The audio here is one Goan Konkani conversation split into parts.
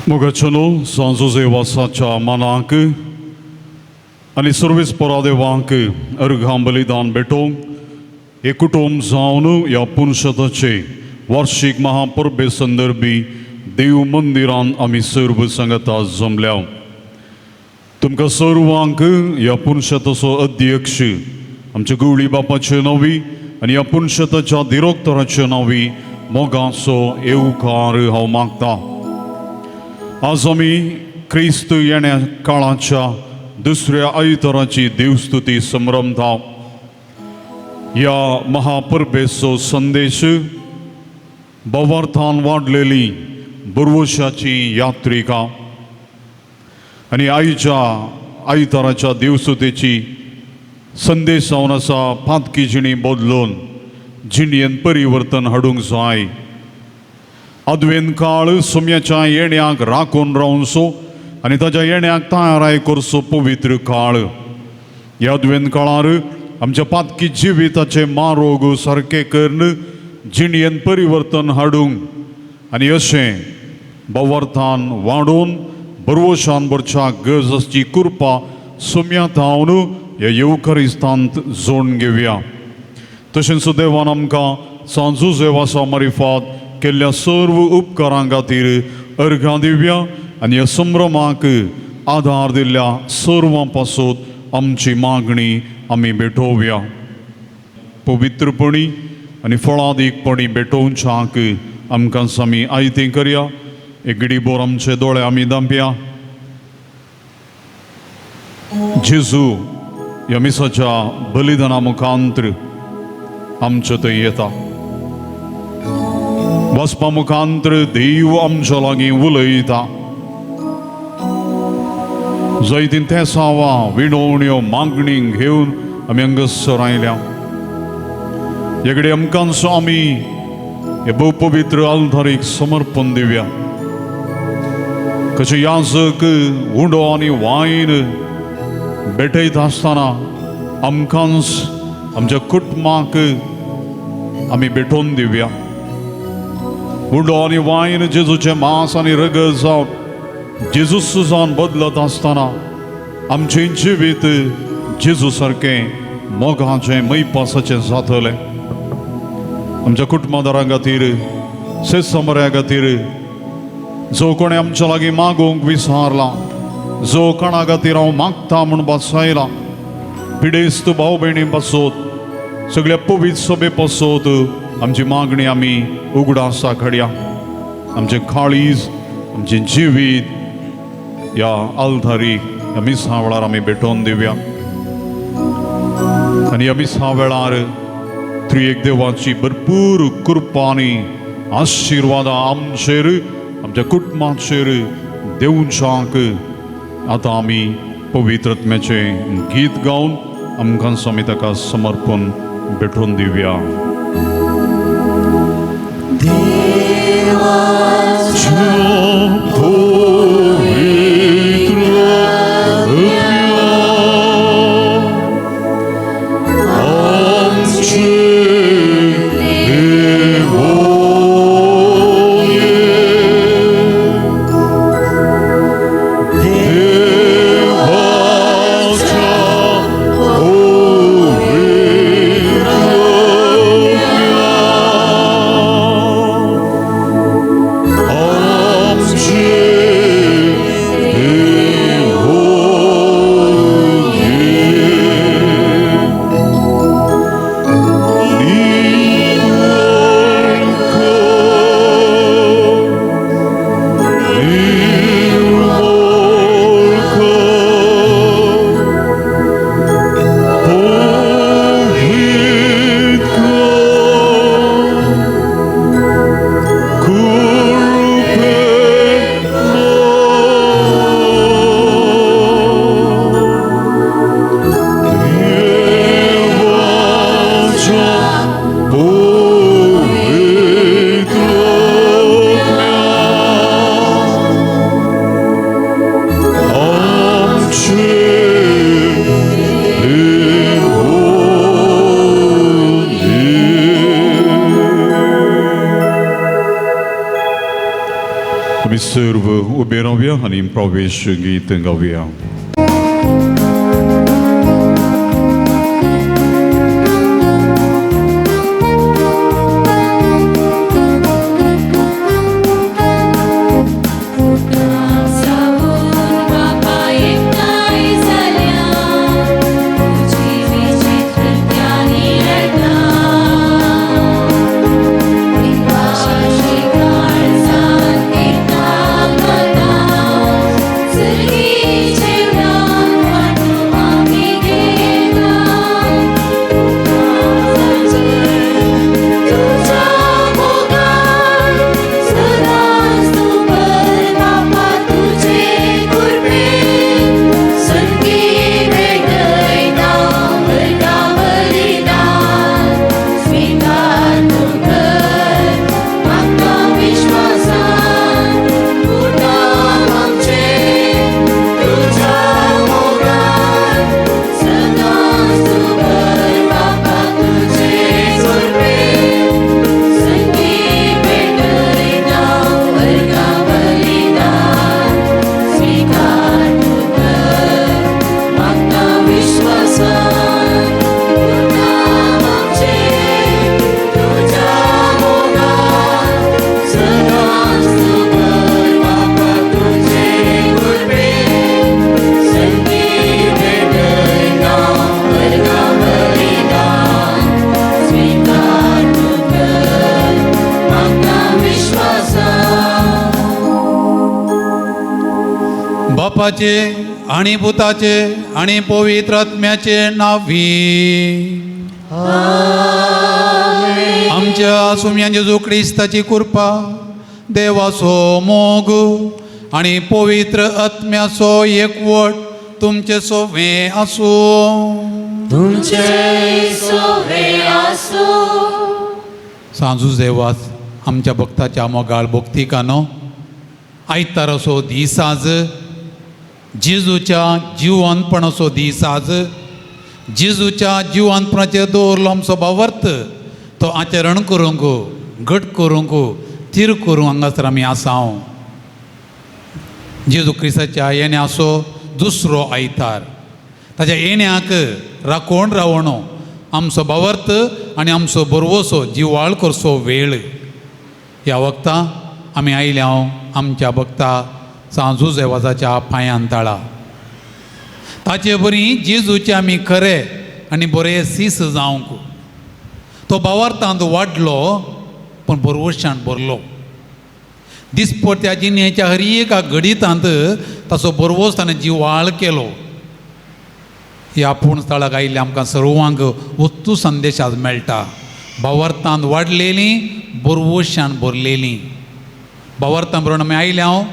मोगाचेनो सांत जोजेवासाच्या मानाक आनी सर्वीस परादेवांक अर्घां बलिदान भेटोवंक हे कुटुंब जावन ह्या पुनशताचे वार्षीक महापरबे संदर्भी देव मंदिरान आमी सर्व सांगता जमल्या. तुमकां सर्वांक ह्या पुनशताचो अध्यक्ष आमच्या गवळी बापाचे नांवी आनी ह्या पुनशताच्या दिरोक्तराचे नांवी मोगाचो येवकार हांव मागता. आज आमी क्रिस्त येण्या काळाच्या दुसऱ्या आयताराची देवस्तुती संभ्रमता. ह्या महापरबेचो संदेश भवार्थान वाडलेली बरवशाची यात्रिका आनी आयच्या आयताराच्या देवस्तुतेची संदेश जावन आसा पातकी जिणी बदलून जिणयेन परिवर्तन हाडूंक जाय. अद्वेन काळ सुम्याच्या येण्याक राखून रावनसो आनी ताच्या येण्याक तयाराय करचो पवित्र काळ. ह्या अद्वेन काळार आमच्या पातकी जिविताचे मारोग सारके करून जिणयेन परिवर्तन हाडूंक आनी अशें भवार्थान वाडोवन बरवशान भरच्या गरज आसची कृपा सुम्या थावन ह्या येवकरिस्तांत जोडून घेवया. तशेंच देवान आमकां सांजू जेवासा मारिफात केल्ल्या सर्व उपकारां खातीर अर्घां दिवया आनी ह्या संभ्रमाक आदार दिल्ल्या सर्वां पासत आमची मागणी आमी भेटोवया. पवित्रपणी आनी फळादीकपणी भेटोवच्याक आमकां आमी आयतें करया. एक घडीभर आमचे दोळे आमी दांपया. जेजू ह्या मिसाच्या बलिदाना मुखांतर आमचे थंय येता. वाचपा मुखांतर देव आमच्या लागीं उलयता. जायतीं तेसावां विणवण्यो मागणी घेवन आमी हांगासर आयल्या. हे कडेन आमकांचो आमी हे भोव पवित्र आल्तारीक समर्पण दिवया. कशें याजक उंडो आनी वायन भेटयता आसतना आमकांच आमच्या कुटुंबाक आमी भेटोवन दिवया. उंडो आनी वायन जेजूचें मांस आनी रगत जावन जेजूस जावन बदलत आसतना आमचें जिवीत जेजू सारकें मोगाचें मैपासाचें जातलें. आमच्या कुटुंबादारां खातीर, शेतसमऱ्या खातीर, जो कोणें आमच्या लागीं मागूंक विसारला, जो कोणा खातीर हांव मागता म्हूण बसायला, पिडेस्त भाव भयणी पासत, सगळ्या पवित्र सभे पासत आमची मागणी आमी उगडासा घडया. आमचें काळीज, आमचें जिवीत ह्या आल्तारी ह्या मिसा वेळार आमी भेटोवन दिवया. आनी ह्या मिसा वेळार त्रिएक देवाची भरपूर कृपा आनी आशिर्वादां आमचेर, आमच्या कुटुंबाचेर देवच्याक आतां आमी पवित्रत्म्याचें गीत गावन आमकां आमी ताका समर्पण भेटोवन दिवया. उबे रावया आनी प्रवेश गीत गावया. बापाचे आणि पुताचे आणि पवित्र आत्म्याचे नावी आमच्या सुम्यान जेजू क्रिस्ताची कृपा, देवाचो मोग आणि पवित्र आत्म्याचो एकवट तुमचे सोवे आसूं. तुमचे सोवे आसूं. सांजू देवास आमच्या भक्ताच्या मोगाळ भक्तिकानो, आयताराचो दीस आज, जेजूच्या जिवनपणाचो दीस आज, जेजूच्या जिवनपणाचेर दवरलो आमचो भावार्थ, तो आचरण करूंक, घट करूंक, थीर करूंक हांगासर आमी आसा. जेजू क्रिस्ताच्या येण्याचो दुसरो आयतार, ताच्या येण्याक राखोवन रावणो आमचो भावार्थ आनी आमचो बरवसो जिवाळ करचो वेळ. ह्या वखता आमी आयल्या हांव आमच्या भक्ता सांजू देवाच्या पांयान ताळा. ताचे बरी जेजूचे आमी खरे आनी बरे सीस जावंक. तो भावार्थांत वाडलो पूण बरवशान भरलो. दिसपट्ट्या जिणेच्या हर एका घडितांत ताचो बरवस ताणें जिवाळ केलो. ह्या पूण स्थळाक आयिल्ल्या आमकां सर्वांक वस्तू संदेश आज मेळटा. भावार्थांत वाडलेलीं, बरवशान भरलेलीं. भावार्थान भरून आमी आयल्या हांव,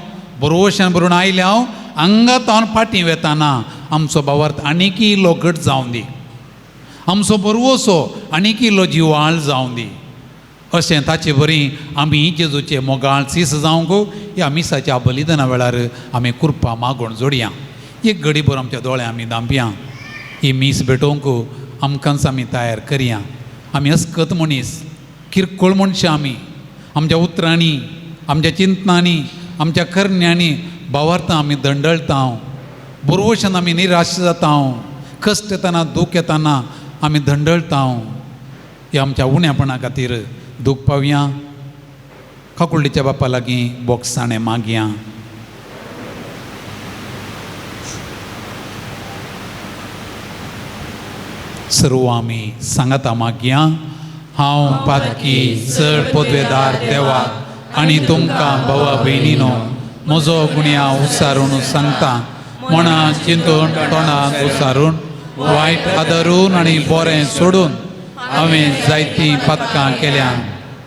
बरवशान भरून आयल्या हांव, हांगा हांव फाटीं वेताना आमचो भावार्थ आनीक इल्लो घट जावं दी, आमचो बरवसो आनीक इल्लो जिवाळ जावं दी. अशें ताचे बरी आमी जेजूचे मोगाळ सीस जावंक ह्या मिसाच्या बलिदाना वेळार आमी कृपा मागोवन जोडया. एक घडी भर आमच्या दोळ्या आमी धांपया. ही मीस भेटोवंक आमकांच आमी तयार करया. आमी अस्कत मनीस, किरकोळ मनशां आमी. आमच्या उतरांनी, आमच्या चिंतनांनी, आमच्या करण्यांनी भावार्थां आमी दंडळटा, बरवशान आमी निराश जाता, कश्ट येतना, दूख येतना आमी दंडळटा. ह्या आमच्या उण्यापणा खातीर दूख पावया. काकुळटीच्या बापा लागीं बोगसाणें मागया. सर्व आमी सांगाता मागया. हांव पातकी चड पदवेदार देवा आनी तुमकां भावा भयणीनो म्हजो गुण्या उसारून सांगता, मनां चिंतून तोंडान उसारून वायट आदारून आनी बरें सोडून हांवें जायतीं पातकां केल्यां.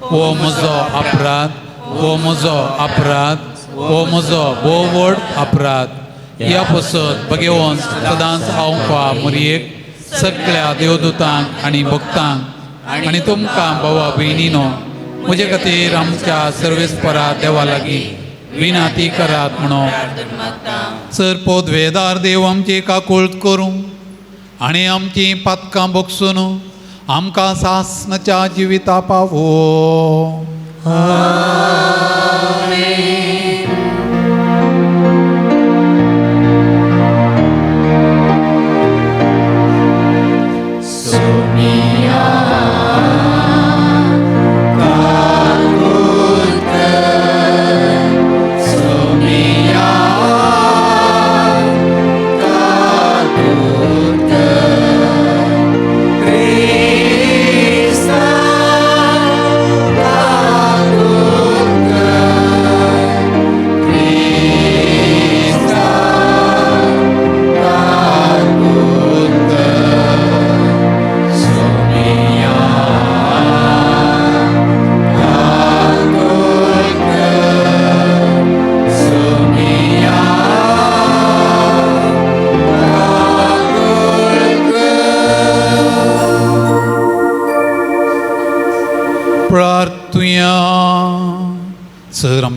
हो म्हजो अपराध, हो म्हजो अपराध, हो म्हजो भोव व्हड अपराध. ह्या पसत भगेवन सदांच हांव मुरयेक सगळ्या देवदूतांक आनी भक्तांक आनी तुमकां भावा भयणीनो म्हजे खातीर आमच्या सर्वेस्परा देवा लागीं विनाती करात म्हणून. सर पोदवेदार देव आमची काकूळत करूं आनी आमची पातकां बगसून आमकां सासनाच्या जिविता पावो. आमेन.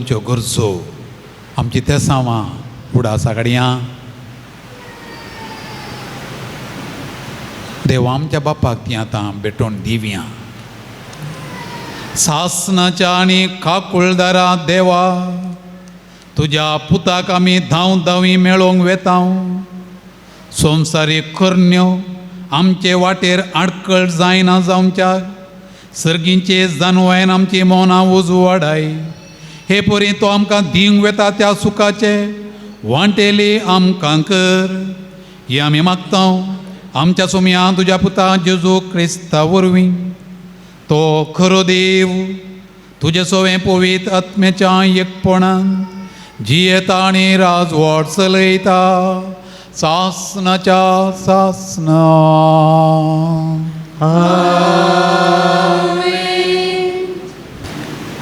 आमच्यो गरजो, आमची तेसांवां उडासा काडया. देवा आमच्या बापाक ती आतां भेटोवन दिवया. सासणाच्या आनी काकुळदारा देवा, तुज्या पुताक आमी धांव धांवी मेळोवंक वेता. संवसारीक करण्यो आमचे वाटेर आडकळ जायना जावच्याक सर्गींचे जानवायन आमची मनां उजवाडाय. हे परी तो आमकां दिवंक वेता त्या सुखाचे वांटेली आमकां कर. हे आमी मागता आमच्या सोम्या तुज्या पुता जेजू क्रिस्ता वरवीं. तो खरो देव तुजे सोवें पवित्र आत्म्याच्या एकपणान जियेता आनी राजवट चलयता सासणाच्या सासणा.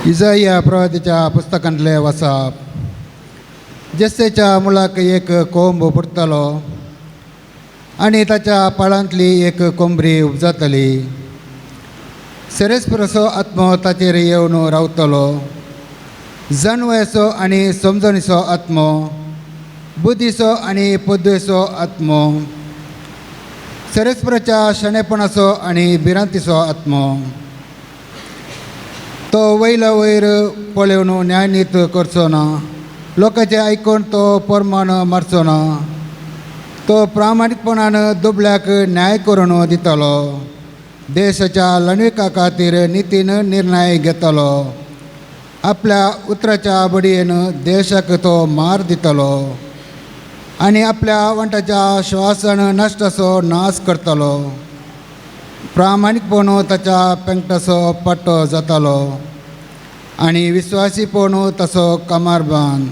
इजाया प्रवादीच्या पुस्तकांतले वसाप. जेस्सेच्या मुळाक एक कोंब पुरतलो आनी ताच्या पाळांतली एक कोंबरी उपजातली. सेरेस्परसो आत्मो ताचेर येवन रावतलो, जाणवयेचो आनी समजणीचो आत्मो, बुद्धीचो आनी पद्दीचो आत्मो, सेरेस्पराच्या शाणेपणाचो आनी भिरांतीचो आत्मो. तो वयल्या वयर पळोवन न्यायनीत करचो ना, लोकांचें आयकून तो परमान मारचो ना. तो प्रामाणीकपणान दुबळ्याक न्याय करून दितलो, देशाच्या ल्हानविका खातीर नितीन निर्णय घेतलो. आपल्या उतराच्या बडयेन देशाक तो मार दितलो आनी आपल्या वंटाच्या श्वासान नश्टाचो नाश करतलो. प्रामाणीकपण ताच्या पेंकटाचो पट्टो जातालो आनी विस्वासीपण ताचो कमरबांद.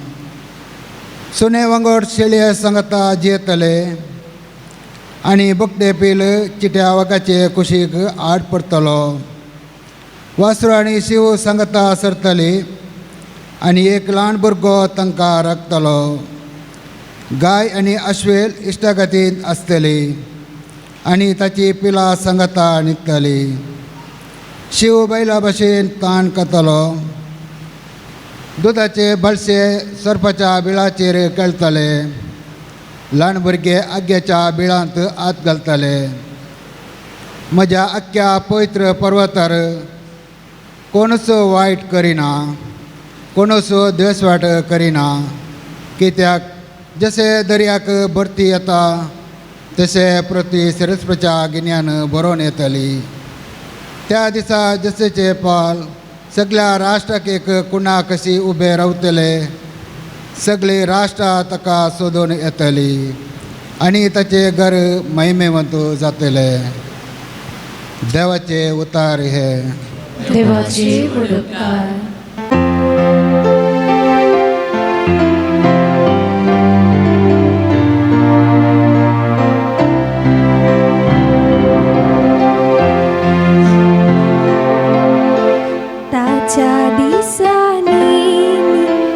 सुणे वांगड शेळये सांगता जियेतले आनी बोकडे पील चिट्या वागाचे कुशीक आड पडटलो. वासरू आनी शिव सांगता सरतली आनी एक ल्हान भुरगो तांकां राखतलो. गाय आनी अश्वेल इश्टागतींत आसतली आनी ताची पिलां सांगता न्हिदतली. शिव बैला भशेन ताण करतलो, दुदाचे बळशे सोरपाच्या बिळाचेर खेळटले. ल्हान भुरगे आग्याच्या बिळांत हात घालतले. म्हज्या आख्ख्या पवित्र पर्वतार कोणूच वायट करिना, कोणूच द्वेसवाट करिना. कित्याक जशें दर्याक भरती येता तशें प्रती सरस्पच्या गिन्यान बरोवन येतली. त्या दिसा जशेचे पाल सगळ्या राष्ट्राक एक कुणा कशी उबे रावतले. सगळीं राष्ट्रां ताका सोदून येतली आनी ताचें घर महिमेवंत जातलें. देवाचे उतार हे. देवाचे व्हड उपकार. ताच्या दिसांनी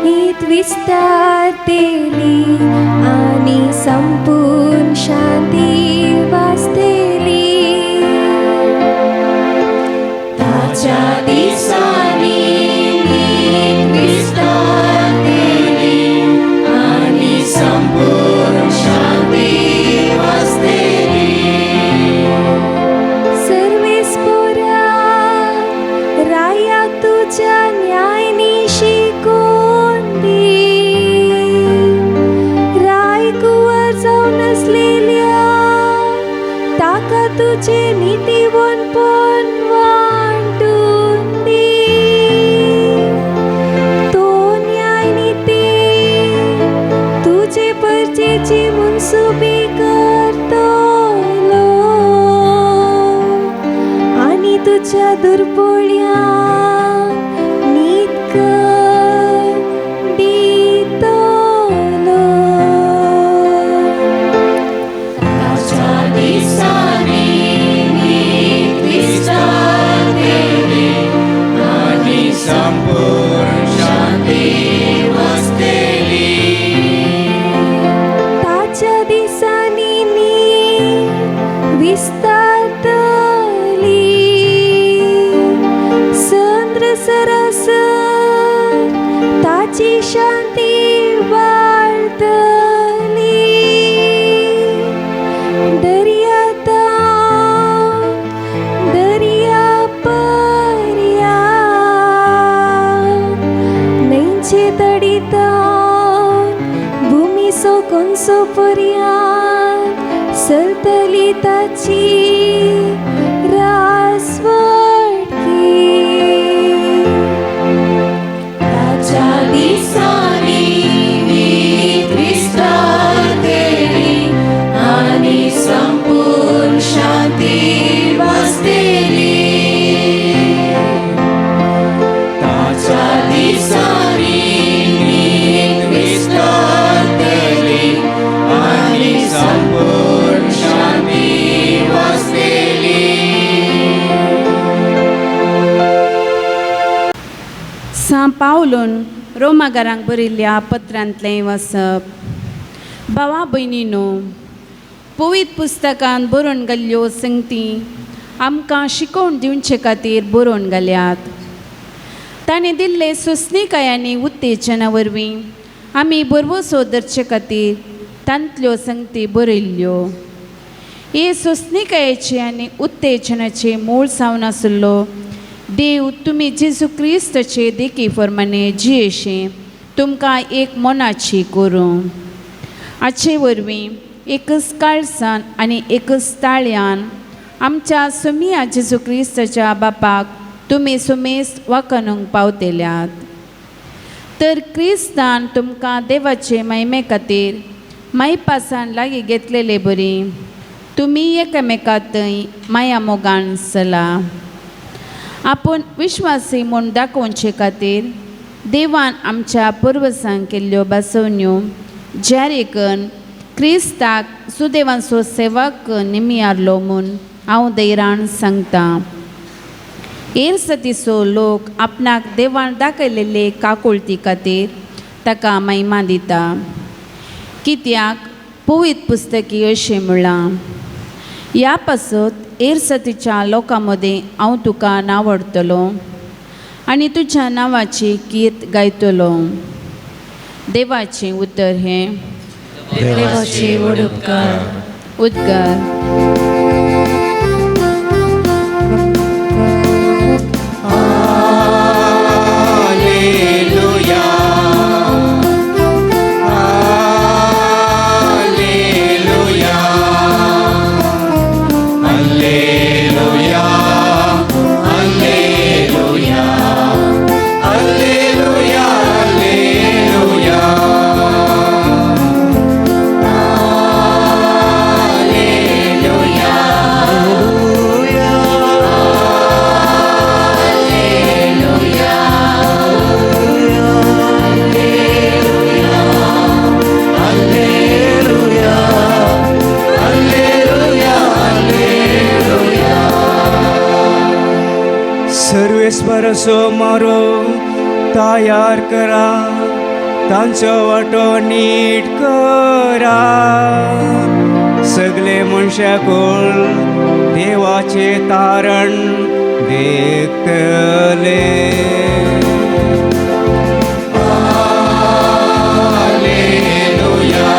नीत विस्तारतेली आनी संपूर्ण शांती वासतेली. ताच्या दिसांनी नीत विस्तारतेली आनी संपूर्ण शांती वासतेली. सर्वेस्पोरा राया तुज्या न्यायनी शिकोवन दी. राय कुंवर जावन आसलेल्या ताका तुजें नितीवंतपण वांटून दी. तो न्यायनिती तुजे परजेची मनसुबी करतलो आनी तुज्या दुर्बोळ्या नीत कर दितलो. ताच्या दिसांनी नीत विस्तारतेली आनी संपूर्ण शांती वसतेली. ताच्या दिसांनी नीत विस्तारतली, कोनसो पर्यांत चलतली ताची रासवटकी. ताच्या दिसांनी न्हीद विस्तारतली आनी संपूर्ण शांती वसतली. ताच्या दिसांनी न्हीद विस्तारतली आनी संपूर्ण शांती वसतली. सां पावलून रोमागारांक बरयल्ल्या पत्रांतलें वाचप. भावा भयणीनो, पवित्र पुस्तकान बरोवन घाल्ल्यो संगती आमकां शिकोवन दिवचे खातीर बरोवन घाल्यात. ताणें दिल्ले सोंसणीकाय आनी उत्तेजना वरवीं आमी बरवसो धरचे खातीर तांतल्यो संगती बरयल्ल्यो. हे सोंसणीकायेचे आनी उत्तेजनाचे मूळ जावन आशिल्लो देव तुमी जेजू क्रिस्ताचे देखी प्रमाणे जियेशे तुमकां एक मनाची करूं. हाचे वरवीं एकच काळसान आनी एकच ताळयान आमच्या सोमिया जेजू क्रिस्ताच्या बापाक तुमी सुमेस्त वाखणूंक पावतल्यात. तर क्रिस्तान तुमकां देवाचे महिमे खातीर मायपासान लागीं घेतलेले बरी तुमी एकामेका थंय माया मोगान चला. आपूण विश्वासी म्हूण दाखोवचे खातीर देवान आमच्या पुर्वजांक केल्ल्यो बसवण्यो जारी करून क्रिस्ताक सुदेवांचो सेवक निमियारलो म्हूण हांव धैर्यान सांगता. हेर सतीचो लोक आपणाक देवान दाखयलेले काकुळती खातीर ताका महिमा दिता. कित्याक पवित्र पुस्तकी अशें म्हळां, ह्या पासत हेर सतीच्या लोकां मदीं हांव तुका नावडटलो आनी तुज्या नांवाची कीर्त गायतलो. देवाचें उतर हें. देवाचे व्हड उपकार. उद्गार. Alleluia. Alleluia. Alleluia. Alleluia. Alleluia. Alleluia. Alleluia. Alleluia. Alleluia. Alleluia. Alleluia. सर्वेस्पराचो मारो तयार करा, तांचो वाटो नीट करा. सगळे मनशाकूळ देवाचे तारण देखतले. Alleluia.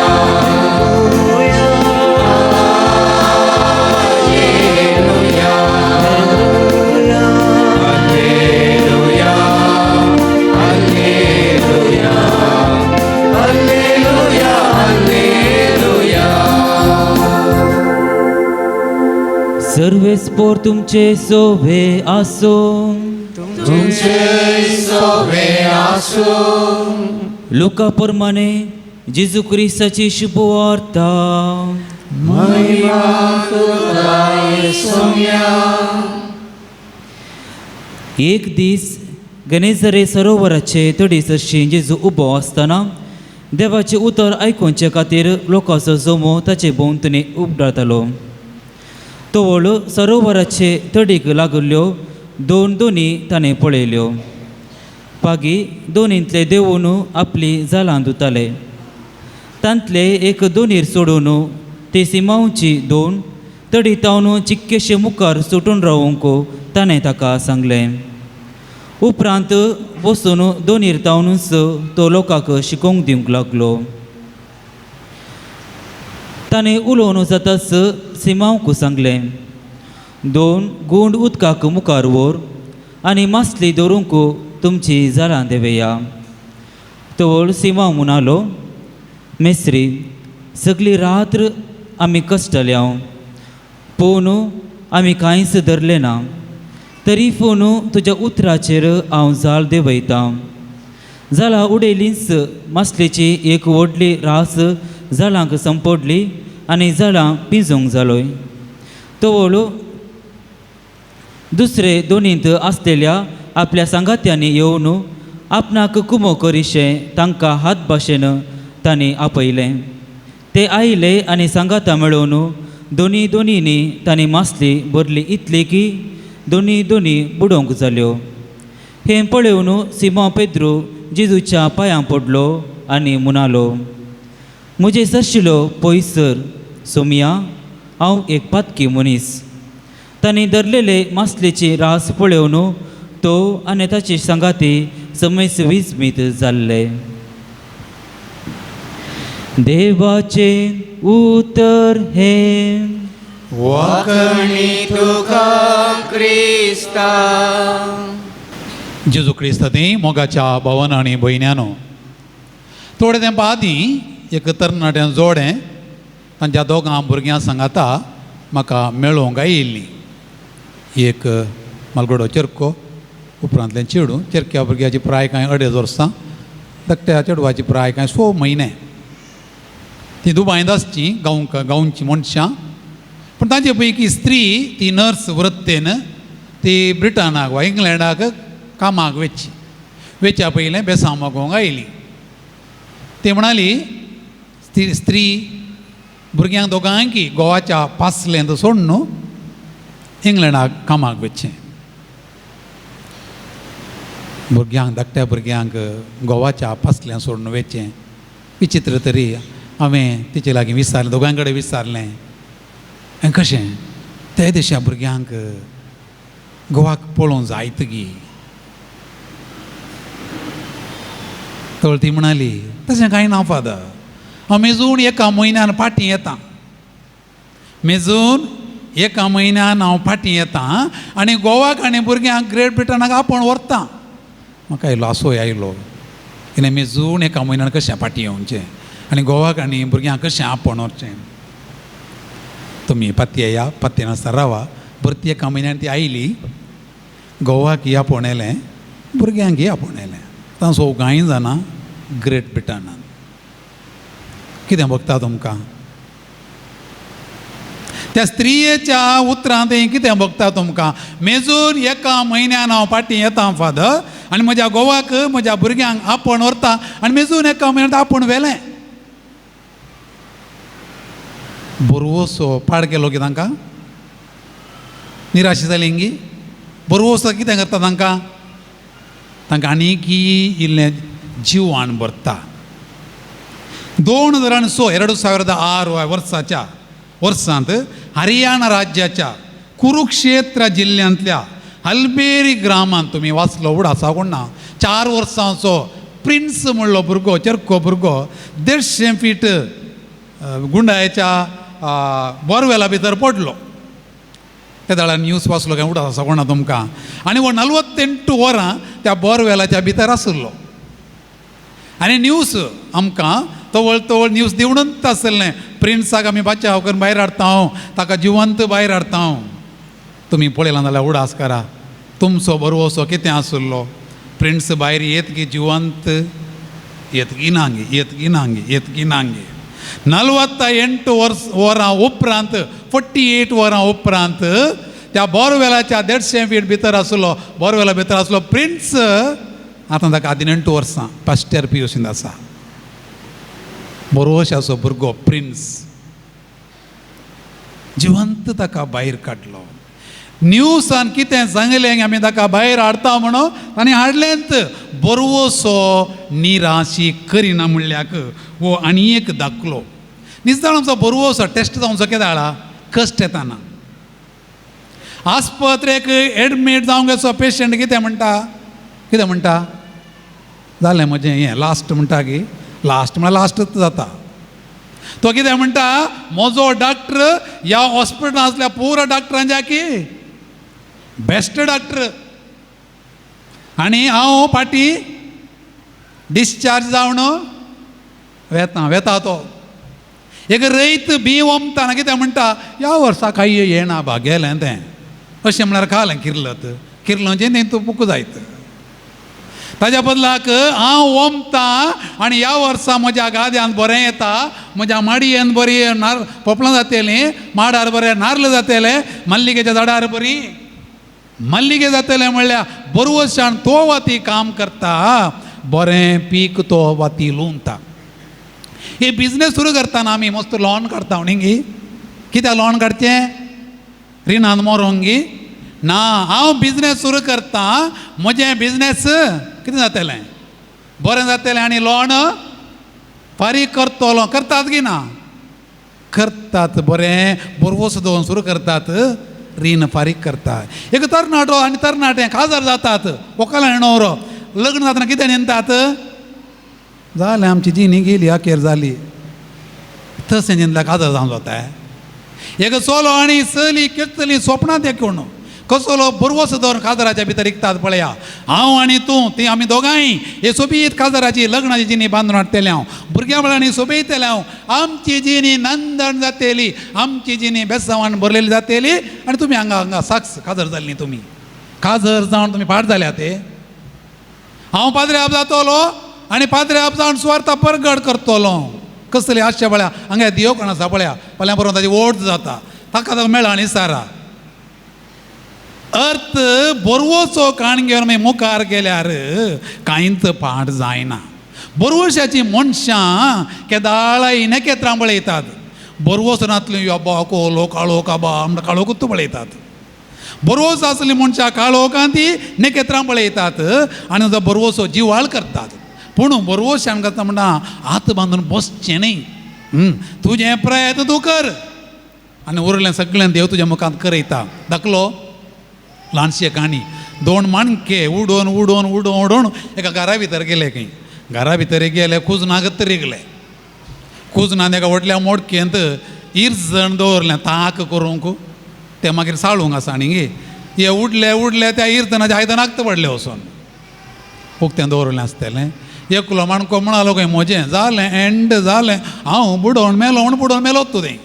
Alleluia. Alleluia. Alleluia. Alleluia. Alleluia. सर्वेस्पोर तुमचे सोवे आसो. तुमचे सोवे आसूं. लुका प्रमाणे जेजू क्रिस्ताची शुभवार्ता. महिमा तुका सोम्या. एक दीस गणेजरे सरोवराचे तडी सरशी जेजू उबो आसतना देवाचें उतर आयकुचे खातीर लोकांचो जमो ताचे भोंवतणी उबडातालो. तवळ सरोवराचे तडीक लागल्ल्यो दोन दोनी ताणें पळयल्यो. पागी दोनींतले देवून आपली जालां धुताले. तांतले एक दोनीर सोडून ते सिमांवची दोन तडी तावन चिक्केशे मुखार सुटून रावूंक ताणें ताका सांगलें. उपरांत बसून दोनीर तावनूच तो लोकांक शिकोवंक दिवंक लागलो. ताणें उलोवन जाताच सिमांवक सांगलें, दोन गुंड उदकाक मुखार व्हर आनी मासली दवरूंक तुमची जालां देवया. तवळ सिमांव म्हणालो, मेस्त्री, सगळी रात्र आमी कश्टल्या पूण आमी कांयच धरलें ना, तरी पूण तुज्या उतराचेर हांव जाल देंवयतां. जालां उडयलींच मासलेची एक व्हडली रास जालांक संपडली आनी जालां पिंजूंक जालोय. तवळ दुसरे दोनींत आसलेल्या आपल्या सांगात्यांनी येवन आपणाक कुमो करिशें तांकां हात भाशेन तांणी आपयलें. ते आयले आनी सांगाता मेळोवन दोनी दोनींनी तांणी मासली भरली इतली की दोनी दोनी बुडोवंक जाल्यो. हें पळोवन सिमो पेद्रू जेजूच्या पांयां पडलो आनी म्हणालो, म्हजे सरशिलो पयसर सोमया, हांव एक पातकी मनीस. तांणी धरलेले मासलेची रास पळोवन तो आनी ताचे सांगाती समयस विस्मीत जाल्ले. देवाचें उतर हें. वाकणी तुका क्रिस्ता. जेजू क्रिस्त ती मोगाच्या भावान आनी भयण्यानो, थोडे तेंपा आदीं एक तरणाट्यान जोडें तांच्या दोगां भुरग्यां सांगाता म्हाका मेळोवंक आयिल्लीं. एक मालगडो चेरको, उपरांतलें चेडूं. चेरक्या भुरग्याची प्राय कांय 2.5 वर्सां, धाकट्या चेडवाची प्राय कांय 6 म्हयने. ती दुबायंत आसची गांवची मनशां, पूण तांचे पैकी स्त्री ती नर्स वृत्तेन ती ब्रिटनाक वा इंग्लंडाक कामाक वेची. वेच्या पयलें बेसांव मागोवंक आयली. ती म्हणाली, ती स्त्री भुरग्यांक दोगांकी गोवाच्या पासलेंत सोडून न्हू इंग्लंडाक कामाक वेचें. भुरग्यांक धाकट्या भुरग्यांक गोवाच्या पासल्यां सोडून वेचें. विचित्र तरी हांवें तिचे लागीं विचारलें, दोगां कडेन विचारलें, हें कशें ते देशा भुरग्यांक गोवाक पळोवंक जायत गी? तर ती म्हणाली, तशें कांय ना फादर, हांव मेजून 1 म्हयन्यान फाटीं येता, मेजून 1 म्हयन्यान हांव फाटीं येता आनी गोवाक आनी भुरग्यांक ग्रेट ब्रिटनाक आपोवन व्हरता. म्हाका आयलो आसोय आयलो, कितें मेजून 1 म्हयन्यान कशें फाटीं येवचें आनी गोवाक आनी भुरग्यांक कशें आपोवन व्हरचें? तुमी पातयेया, पातये नासतना रावा. भरती 1 म्हयन्यान ती आयली, गोवाक आपोवन येयलें, भुरग्यांक आपोवन येयलें. आतां सगळीं जाणां ग्रेट ब्रिटनान. कितें भोगता तुमकां त्या स्त्रियेच्या उतरांत? कितें भोगता तुमकां? मेजून 1 म्हयन्यान हांव फाटीं येता फादर आनी म्हज्या गोवाक म्हज्या भुरग्यांक आपोवन व्हरता आनी मेजून 1 म्हयन्यांत आपोवन व्हेलें. बरवसो पाड केलो की तांकां निराशी जाली गी? बरवसो कितें करता तांकां? तांकां आनीक इल्लें जिवान भरता. 2006 2006 वर्साच्या वर्सांत हरियाणा राज्याच्या कुरुक्षेत्र जिल्ल्यांतल्या हलबेरी ग्रामांत तुमी वाचलो उडासा कोण ना, 4 वर्सांचो प्रिन्स म्हणलो भुरगो, चेरको भुरगो 150 फीट गुंडायच्या बोरवेला भितर पडलो. त्या दाळान न्यूज वाचलो काय उडास आसा कोणा तुमकां? आनी हो 48 वरां त्या बोरवेलाच्या भितर आशिल्लो. आनी न्यूज आमकां तवळ तवळ न्यूज दिवनूच आसलें, प्रिन्साक आमी बाचाव करून भायर हाडता हांव, ताका जिवंत भायर हाडता हांव. तुमी पळयलां जाल्यार उडास करा, तुमचो बरवसो कितें आशिल्लो? प्रिन्स भायर येत की जिवंत येत की नांगी, येत की नांगी, येत की नांगी. 48 वरां उपरांत, 48 वरां उपरांत त्या बोरवेलाच्या 150 फीट भितर आसलो, बोरवेला भितर आसलो प्रिन्स. आतां ताका 18 वर्सां, पास्टर पियोशींत आसा. बरोवशाचो भुरगो प्रिन्स जिवंत ताका भायर काडलो. न्यूसान कितें सांगलें आमी ताका भायर हाडता म्हणून ताणें हाडलेंच. बरवसो निराशी करिना म्हणल्याक हो आनी एक दाखलो. निजताळ आमचो बरवसो टेस्ट जावचो केदाळा कश्ट येताना. आस्पत्रेक एडमीट जावंक येचो पेशंट कितें म्हणटा? कितें म्हणटा? जालें म्हजें हें लास्ट म्हणटा की लास्ट म्हळ्यार लास्टच जाता. तो कितें म्हणटा? म्हजो डॉक्टर ह्या हॉस्पिटलांत आसल्या पुरा डॉक्टरांच्या की बेस्ट डॉक्टर, आनी हांव फाटीं डिस्चार्ज जावन वेता वेता. तो एक रयत बी ओमताना कितें म्हणटा, ह्या वर्सा कांय येना बा गेलें तें, अशें म्हळ्यार खालें किर्लत किर्लचें तें तूं पुक जायत. ताज्या बदलाक हांव ओमतां आनी ह्या वर्सा म्हज्या गाद्यांत बरें येता, म्हज्या माडयेन बरी नार पोपलां जातलीं, माडार बरें नार्ल जातलें, मल्लिकेच्या झाडार बरी मल्लिके जातलें. म्हणल्यार बरवशान तो वाती काम करता, बरें पीक तो वाती लुंवता. हे बिजनेस सुरू करतना आमी मस्त लोन काडटा न्ही गी. कित्याक लोन काडचें? रिणान मोरोंक गी ना. हांव बिजनेस सुरू करता, म्हजें बिजनेस कितें जातलें, बरें जातलें आनी लोन फारीक करतलो. करतात की ना? करतात. बरें बरवस दवरून सुरू करतात, रीण फारीक करता. एक तरणाटो आनी तरणाटे काजार जातात, व्हंकल आनी न्हवरो लग्न जातना कितें न्हिदतात, जालें आमची जिणी गेली, अखेर जाली. तशें न्हिदल्यार काजार जावन जाता. एक चलो आनी चली केसली सोपणां देखून कसलो बरवस दवरून काजराच्या भितर इकतात पळया. हांव आनी तूं ती आमी दोगांय हे सोबीत काजराची लग्नाची जिणी बांदून हाडटले हांव, भुरग्यां बाळांनी सोबयतले हांव, आमची जिणी नंदन जातली, आमची जिणी बेसांवान भरलेली जातली. आनी तुमी हांगा हांगा साक्स काजर जाल्ली, तुमी काजर जावन तुमी पाड जाल्या ते. हांव पाद्रे जातलो आनी पाद्रे जावन सुवार्था परगट करतलो. कसली आशा पळया, हांगा दियो कोण आसा पळया, फाल्यां बरोवन ताची वोट जाता, ताका मेळ्ळा आनी सारा अर्थ बरवचो काण घेवन मागीर मुखार गेल्यार कांयच पाठ जायना. बरवशाची मनशां केदाळाय नखेत्रां पळयतात, बरवस नातली यब्बा कोलो काळो काबा म्हणटा काळोखूच पळयतात. बरवस आसली मनशां काळोखां ती नखेत्रां पळयतात आनी तो बरवसो जिवाळ करतात. पूण बरवशान करता म्हणटा हात बांदून बसचें न्ही, तुजें प्रयत्न तूं कर आनी उरलें सगळें देव तुज्या मुखांत करयता. धाकलो ल्हानशी काणी, दोन माणके उडोवन उडोवन उडोवन उडोवन एका घरा भितर गेले. खंय घरा भितर गेले, कुजनाक रिगले. कुजनान एका व्हडल्या मोडकेंत इरजण दवरलें ताक करूंक, तें मागीर साळूंक आसा न्ही गे. हे उडले उडले त्या इरजणाच्या आयदनाक पडले वचोन, उक्तें दवरलें आसतलें. एकलो माणको म्हणालो खंय म्हजें जालें एंड जालें, हांव बुडोवन मेलो म्हूण बुडोवन मेलोत तूं तें.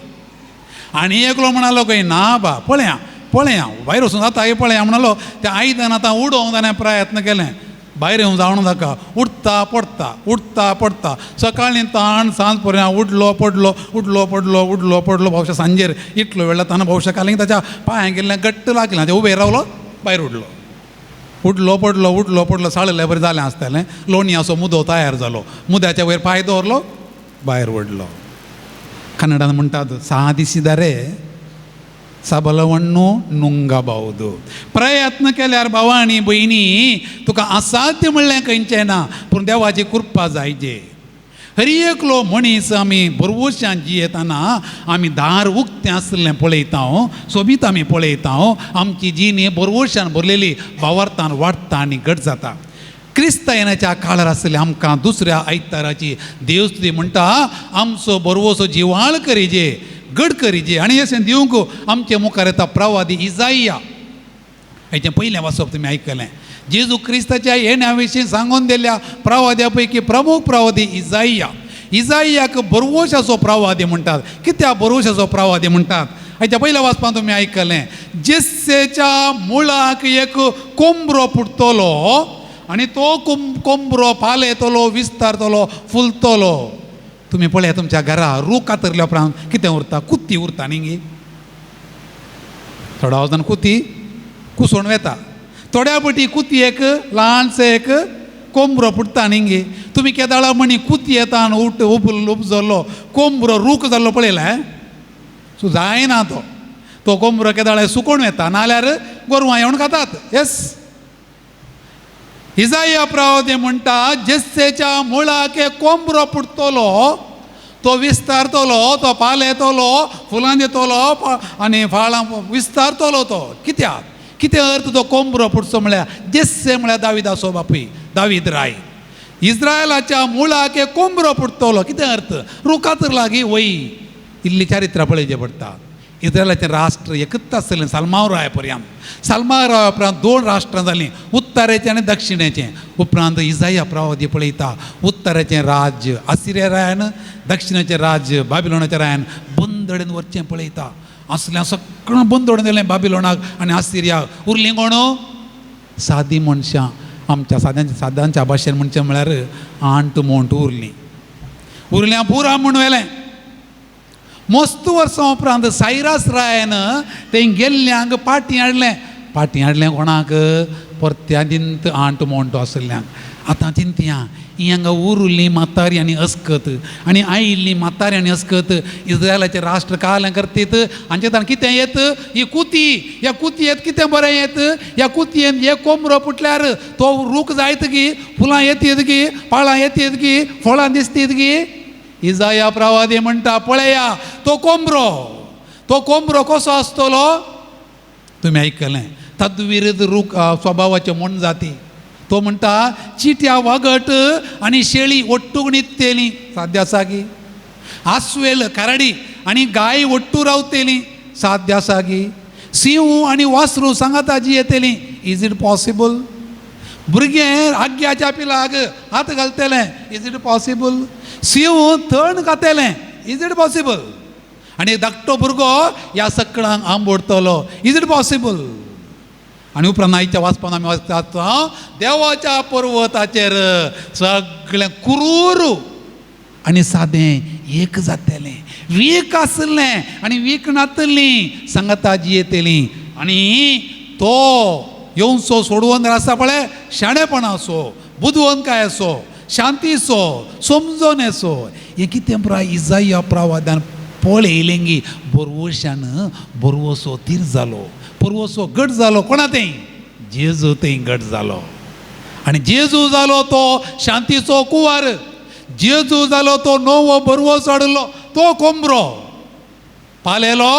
आनी एकलो म्हणालो खंय ना बा पळया पळया भायर वचून जाता हे पळया म्हणालो. त्या आयदन आतां उडोवंक ताणें प्रयत्न केलें, भायर येवंक जावन ताका उडटा पडटा उडटा पडटा, सकाळीं ताण सांज पर्यंत उडलो पडलो उडलो पडलो उडलो पडलो. भोवशा सांजेर इतलो वेळ ताणें भोवशा कालींग ताच्या पांयांक गेल्लें घट्ट लागलें, तें उबें रावलो भायर उडलो उडलो पडलो उडलो पडलो. साळिल्ले बरें जालें आसतलें. लोणयाचो मुदो तयार जालो, मुद्याच्या वयर पांय दवरलो भायर उडलो. कन्नडान म्हणटात सादिसिदारे सबलवण्णू नुंगबावदू. प्रयत्न केल्यार भावा आनी भयणी तुका असाध्य म्हणलें खंयचें ना, पूण देवाची कृपा जायजे. हर एकलो मनीस आमी बरवशान जियेतना आमी दार उक्तें आसलें पळयता, सोबीत आमी पळयता, आमची जिणी बरवशान भरलेली भावार्थान वाडटा आनी घट जाता. क्रिस्तायनाच्या काळार आसले आमकां दुसऱ्या आयताराची देवस्तुती म्हणटा आमचो बरवसो जिवाळ करिजे, गड करिजे. आनी अशें दिवंक आमचे मुखार येता प्रवादी इजाइया. हेचें पयलें वाचप तुमी आयकलें. जेजू क्रिस्ताच्या येण्या विशीं सांगून दिल्ल्या प्रवाद्या पैकी प्रमुख प्रवादी इजाइया. इजाइयाक बरवशाचो प्रवादी म्हणटात. कित्याक बरवशाचो प्रवादी म्हणटात? हेच्या पयल्या वाचपान तुमी आयकलें, जेस्सेच्या मुळाक एक कोंबरो फुटतलो आनी तो कोंबरो पालेतलो, विस्तारतलो, फुलतलो. तुमी पळया तुमच्या घरा रूख कातरल्या उपरांत कितें उरता? कुत्ती उरता न्ही गी. थोडा वचून कुती कुसोवन वेता, थोड्या पटी कुती एक ल्हानसो एक कोंबरो फुटता न्ही गे. तुमी केदाळा म्हणी कुती येता आनी उठ उपजल्लो कोंबरो रूख जाल्लो पळयला? सो जायना तो तो कोंबरो केदाळा सुकोवन वेता, नाल्यार गोरवां येवन खातात. येस, इजाइया प्रवादी म्हणटा जेस्सेच्या मुळाक कोंबरो फुटतलो, तो विस्तारतलो, तो पालेतलो, फुलां दितलो आनी फाळां विस्तारतलो तो. कित्याक? कितें अर्थ तो कोंबरो फुटचो म्हळ्यार? जेस्से म्हळ्यार दाविदाचो बापूय, दावीद राय. इस्रायलाच्या मुळाक कोंबरो फुटतलो, कितें अर्थ? रुखातर लागीं वय इल्ली चारित्रा पळयचें पडटा. इस्रायलाचें राष्ट्र एकूच आसलें साल्मांव राया पर्यंत. साल्मांव राया उपरांत दोन राष्ट्रां जालीं, उत्तरेचें आनी दक्षिणेचें. उपरांत इजाया प्रवादी पळयता उत्तरेचें राज्य आसिरिया रायान, दक्षिणेचें राज्य बाबिलोनाच्या रायान बंदडेन वचचें पळयता. असलें सगळें बंदोडून दिलें बाबिलोनाक आनी आसिरियाक. उरलीं कोण? सादी मनशां. आमच्या साद्यांच्या भाशेन म्हणचें म्हळ्यार आंट मोंट उरलीं. उरल्यां पुरा म्हूण व्हेलें. मस्त वर्सां उपरांत सायरास रायान तें गेल्ल्यांक पाटी हाडलें. पाटी हाडलें कोणाक? परत्या दिंत आंट मोंटो आशिल्ल्यांक. आतां चिंतया, ही हांगा उरुल्ली म्हातारी आनी अस्कत आनी आयिल्ली म्हातारी आनी अस्कत इस्रायलाचें राष्ट्र कालें करतीत. हांचे ताण कितें येत? ही कुती. ह्या कुतयेंत कितें बरें येत? ह्या कुतयेंत एक कोमरो पुटल्यार तो रूख जायत की, फुलां येतीत की, पाळां येतीत की, फळां दिसतीत की? इजाया प्रवादी म्हणटा पळया तो कोंबरो, तो कोंबरो कसो आसतलो? तुमी आयकलें, तद्विरुद्ध रूख स्वभावाच्यो म्हण जाती. तो म्हणटा चिट्या वागट आनी शेळी ಒಟ್ಟುಗು ನಿತ್ತೇಲಿ, साध्य आसा की? आस्वेल करडी आनी गाय ಒಟ್ಟು रावतेली, साध्य आसा की? सिंव आनी वासरू सांगाता जियेतली, is it possible? भुरगें आग्याच्या पिलाक हात घालतलें, is it possible? सिंव तण खातेलें, is it possible? आनी धाकटो भुरगो ह्या सकळांक आंबोडतलो, is it possible? आनी उपरांत आयच्या वाचपान आमी वाचतात देवाच्या पर्वताचेर सगळें क्रूर आनी सादें एक जातलें. वीक आसलें आनी वीक नातली सांगाता जियेतली. आनी तो येवचो सोडवंत आसा पळय, शाणेपणाचो, बुदवंतकायेचो, शांतीचो, समजोनेचो. हें कितें पुराय इजाया प्रवादान पळयलें. बरवशान बरवसो थीर जालो, बरवसो घट जालो. कोणा थंय? जेजू थंय घट जालो. आनी जेजू जालो तो शांतीचो कुंवर. जेजू जालो तो नवो बरवसो हाडिल्लो तो कोंबरो पालेलो,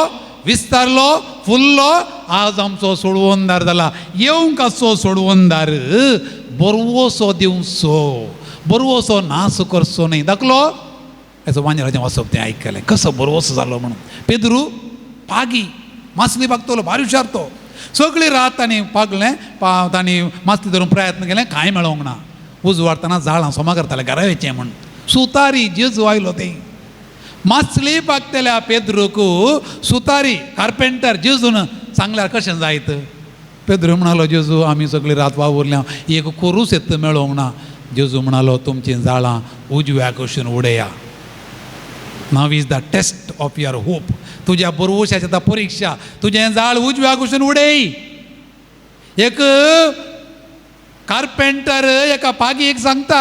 विस्तारलो, फुल्लो. आज आमचो सोडवंदार जाला. येवंक आसचो सोडवंदार बरवसो दिवचो, बरवसो नास करचो न्हय. दाखलो हेचो वांजराचें वाचप तें आयकलें कसो बरवसो जालो म्हणून. पेद्रू पागी मासली पागतलो, भारी हुशार तो. सगळी रात तांणी पागलें, तांणी मासली धरून प्रयत्न केलें, कांय मेळोंक ना. उजवाडतना जाळां सोमा करताले घरा वचचें म्हूण. सुतारी जेजू आयलो थंय मासली पागतल्या पेद्रूक सुतारी कार्पेंटर जेजून सांगल्यार कशें जायत? पेद्रू म्हणालो, जेजू आमी सगळी रात वावुरल्या, एक कोरूस येत मेळोंक ना. जेजू म्हणालो, तुमचीं जाळां उजव्या कशीन उडया. Now is the test of your hope. तुज्या बरवशाची आतां परिक्षा. तुजें जाळ उजव्या कुशीन उडय. एक कार्पेंटर एका पागीक सांगता,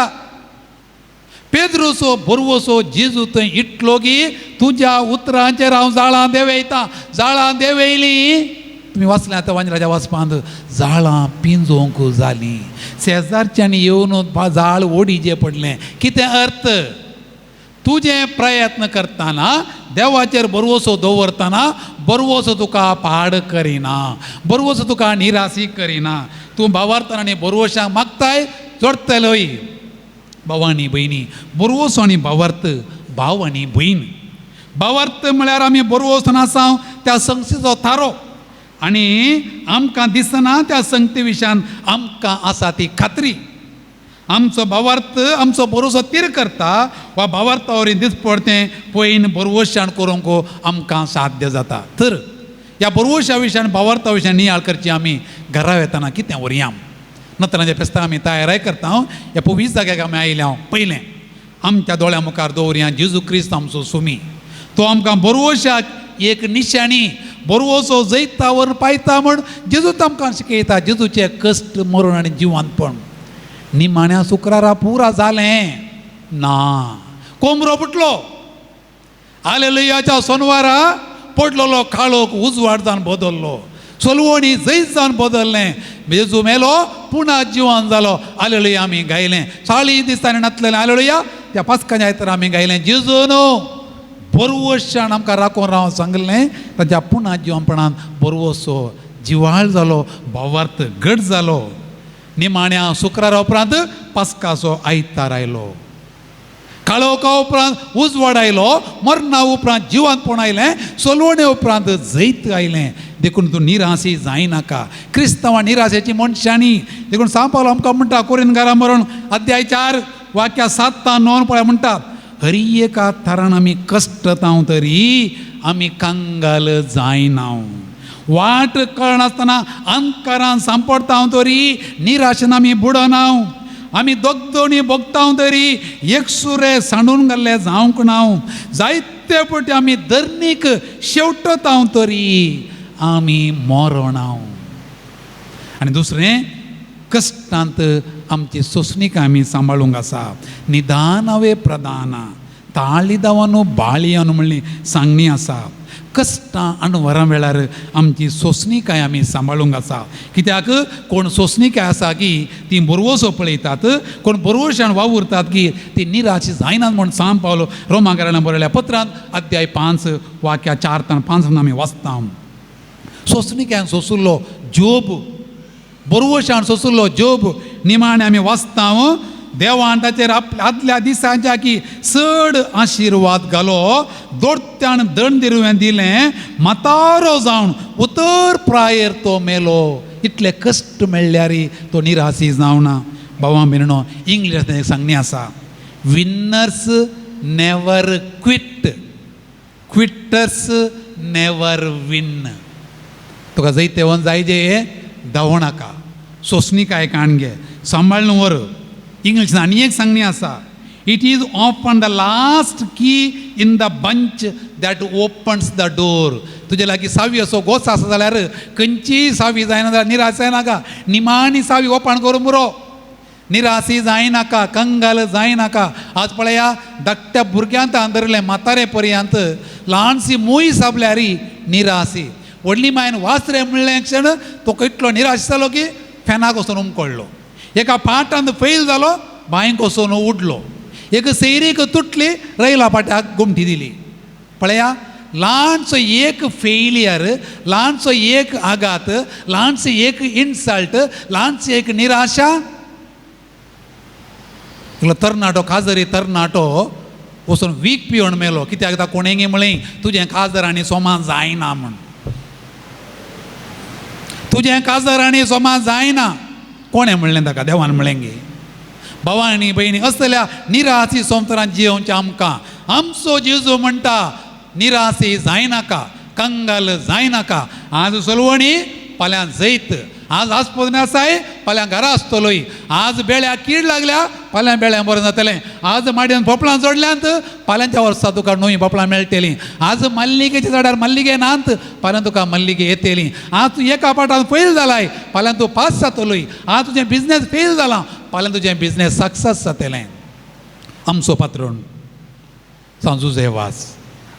पेद्रूचो बरवसो जेजू थंय इटलो की तुज्या उतरांचेर हांव जाळां देंवयतां. जाळां देंवयलीं. तुमी वाचलें आतां वांजराच्या वाचपांत, जाळां पिंजोवंक जालीं. शेजारच्यांनी येवन जाळ ओडीचें पडलें. कितें अर्थ? तुजें प्रयत्न करतना, देवाचेर बरवसो दवरतना, बरवसो तुका पाड करिना, बरवसो तुका निराशी करिना. तूं भावार्थान आनी बरवशांक मागताय जोडटलोय. भाव आनी भयणी, बरवसो आनी भावार्थ भाव आनी भयण. भावार्थ म्हळ्यार आमी बरवसन आसा त्या संगतीचो थारो, आनी आमकां दिसना त्या संगती विशयान आमकां आसा ती खात्री. आमचो भावार्थ आमचो भरोसो तीर करता वा भावार्था वरवीं दिसपडतें पयन बरवशान करूंक आमकां साध्य जाता. तर ह्या बरवशा विशयान भावार्था विशयान नियाळ करची. आमी घरा वेतना कितें व्हरया? नतरांचे फेस्तां आमी तयाराय करता. ह्या पवीस जाग्याक आमी आयल्या. पयलें आमच्या दोळ्या मुखार दवरया जेजू क्रिस्त आमचो सुमी. तो आमकां बरवशाक एक निशाणी, बरवसो जैता व्हरून पायता म्हण जेजूच आमकां शिकयता. जेजूचें कश्ट, मरण आनी जिवानपण. निमाण्या शुक्रारा पुरा जालें ना. कोमरो फुटलो. आलेलुयाच्या सोनवारा पडलेलो काळोख उजवाड जावन बदल्लो. सोलवणी जैत जावन बदल्लें. जेजू मेलो, पुणा जिवन जालो. आलेलुया आमी गायलें. 40 दिसांनी नातलेलें आलेलुया. त्या पास्काच्या आयतारा आमी गायलें. जेजून बरवशान आमकां राखून राव सांगलें. ताच्या पुणा जिवनपणान बरवसो जिवाळ जालो, भावार्थ घट जालो. निमाण्या शुक्रारा उपरांत पास्काचो आयतार आयलो. काळोखा उपरांत उजवाड आयलो, मरणा उपरांत जिवंतपण आयलें, सोलवणे उपरांत जैत आयलें. देखून तूं निराशी जायनाका. क्रिस्तांवां निराशेची मनशांनी. देखून सांव पावलो आमकां म्हणटा कोरिंथकारां बरोवन अध्याय 4 वाक्या 7 ते 9 पळय म्हणटा, हरी एका थरान आमी कश्टतांव तरी आमी कंगाल जायना. वाट कळनासतना अंधकारान सांपडतांव तरी निराशेन आमी बुडना. आमी दोगदोणी भोगतांव तरी एकसुरे सांडून घाल्ले जावंक ना. जायते पटी आमी धरणीक शेवटतांव तरी आमी मरना. आनी दुसरें, कश्टांत आमची सोंसणीक आमी सांबाळूंक आसा. निदान हांवें प्रदाना ताळी दावानू बाळयानू म्हणली सांगणी आसा. कश्टां अणवरां वेळार आमची सोंसणीकाय आमी सांबाळूंक आसा. कित्याक कोण सोंसणीकाय आसा की ती बरवसो पळयतात, कोण बरवशान वावुरतात की ती निराश जायनात म्हूण सांग पावलो रोमाकारान बरयल्या पत्रांत अध्याय 5 वाक्या 4 ते 5 आमी वाचता. सोंसणीकायन सोंसुल्लो जोब, बरवशान सोंसुल्लो जोब, निमाणें आमी वाचता देवान ताचेर आदल्या दिसांच्या की चड आशिर्वाद घालो, दोडत्यान दंड दिरुवें दिलें, म्हातारो जावन उतर प्रायेर तो मेलो. इतले कश्ट मेळ्ळ्यार तो निराशी जावना. भावा भयणो, इंग्लिश एक सांगणी आसा, winners never quit, quitters never win. तुका जैतेवन जाय जे धांवनाका, सोंसणीकाय काण घे, सांबाळून व्हर. इंग्लिश आनी एक सांगणी आसा, it is often the last key in the bunch that opens the door. तुजे लागीं सावी असो गोस आसा जाल्यार खंयचीय सावी जायना जाल्यार निराश जायनाका, निमाणी सावी ओपन करूं पुरो. निराशी जायनाका, कंगाल जायनाका. आज पळया धाकट्या भुरग्यांत धरलें म्हातारे पर्यंत ल्हानशी मूय साबल्यार निराशी. व्हडली मायन वासरें म्हणलें क्षण तो इतलो निराश जालो की फॅनाक वचून उमकळ्ळो. एका पाटांत फेल जालो, बांयक वचून उडलो. एक सैरीक तुटली, रैला पाट्याक गोमटी दिली. पळया ल्हानसो एक फेलियर, ल्हानसो एक आघात, ल्हानसो एक इन्सल्ट, ल्हानसो एक निराशा. इतलो तरणाटो, काजरी तरणाटो वचून वीख पिवन मेलो. कित्याक ताका कोणेंगी म्हळें तुजें काजर आनी सोमा जायना म्हूण, तुजें काजर आनी सोमा जायना. कोणें म्हणलें ताका? देवान म्हणलें गे. भावा आनी भयणी, असल्या निराशी संवसारांत जियोवचें आमकां. आमचो जेजू म्हणटा निराशी जायनाका, कंगाल जायनाका. आज सोलवणी फाल्यां जैत, आज आस्पद आसाय फाल्यां घरा आसतलोय, आज बेळ्याक कीड लागल्या फाल्यां बेळ्यां बरें जातलें, आज माडयेन पोपलां जोडल्यांत फाल्यांच्या वर्सा तुका नवीं पोपलां मेळटलीं, आज मल्लिगेच्या झाडार मल्लिगे नात फाल्यां तुका मल्लिगे येतली, आज तूं एका पाटान फेल जालाय फाल्यां तूं पास जातलोय, आज तुजें बिजनेस फेल जालां फाल्यां तुजें बिजनेस सक्सेस जातलें. आमचो पात्रोण सांजू वास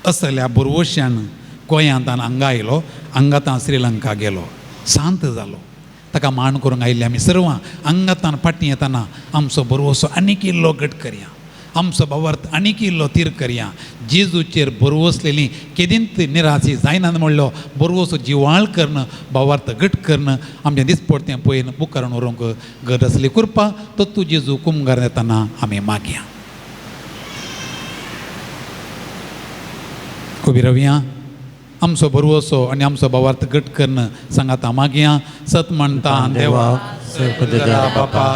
असल्या बुरवश्यान गोंयांत हांगा आयलो, हांगातान श्रीलंका गेलो, शांत जालो. ताका मान करूंक आयिल्ली आमी सर्वां अंगातान फाटीं येतना आमचो बरवसो आनीक इल्लो घट करया, आमचो भावार्थ आनीक इल्लो तीर करया. जेजूचेर बरवसलेली केदींत निराशी जायना म्हणलो बरवसो जिवाळ करून भावार्थ घट करून आमचें दिसपडतें पळयन मुखार व्हरूंक गरज आसली कृपा तो तूं जेजू कुमगार येतना आमी मागया. उबी रावया, आमचो बरवसो आनी आमचो भावार्थ घट करून सांगाता मागया. सत म्हणटा देवा बापा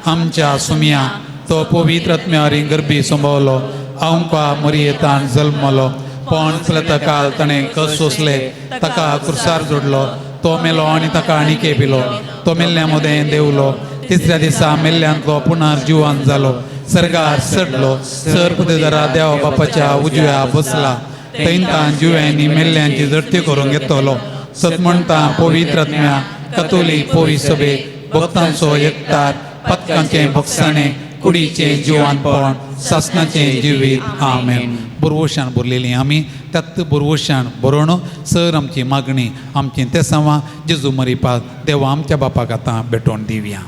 आमच्या सुमया तो पवित्र आत्म्यारी गर्भी संभवलो, आमकां मरियेतान जल्मलो, पण काल ताणें कस सोंसले, ताका कुर्सार जोडलो, तो मेलो आनी ताका आणिके पिलो, तो मेल्ल्या मदें देवलो, तिसऱ्या दिसा मेल्ल्यांतलो पुनर्जिवन जालो, सर्गार चडलो, सर पुदेदारा देवा बापाच्या उजव्या बसला, थंयतान जिव्यांनी मेल्ल्यांची जडती करूंक येतलो. सत म्हणटा पवित्र आत्म्या कतोलीक पवित्र सभे भक्तांचो एकतार, पथकांचें भोगसाणें, कुडीचें जिवानपण, सासणाचें जिवीत. आमेन. बुरवशान भरलेली आमी त्यात बुरवशान बरोवन सर आमची मागणी आमची तेसांवां जेजू मरिपा देवा आमच्या बापाक आतां भेटोवन दिवया.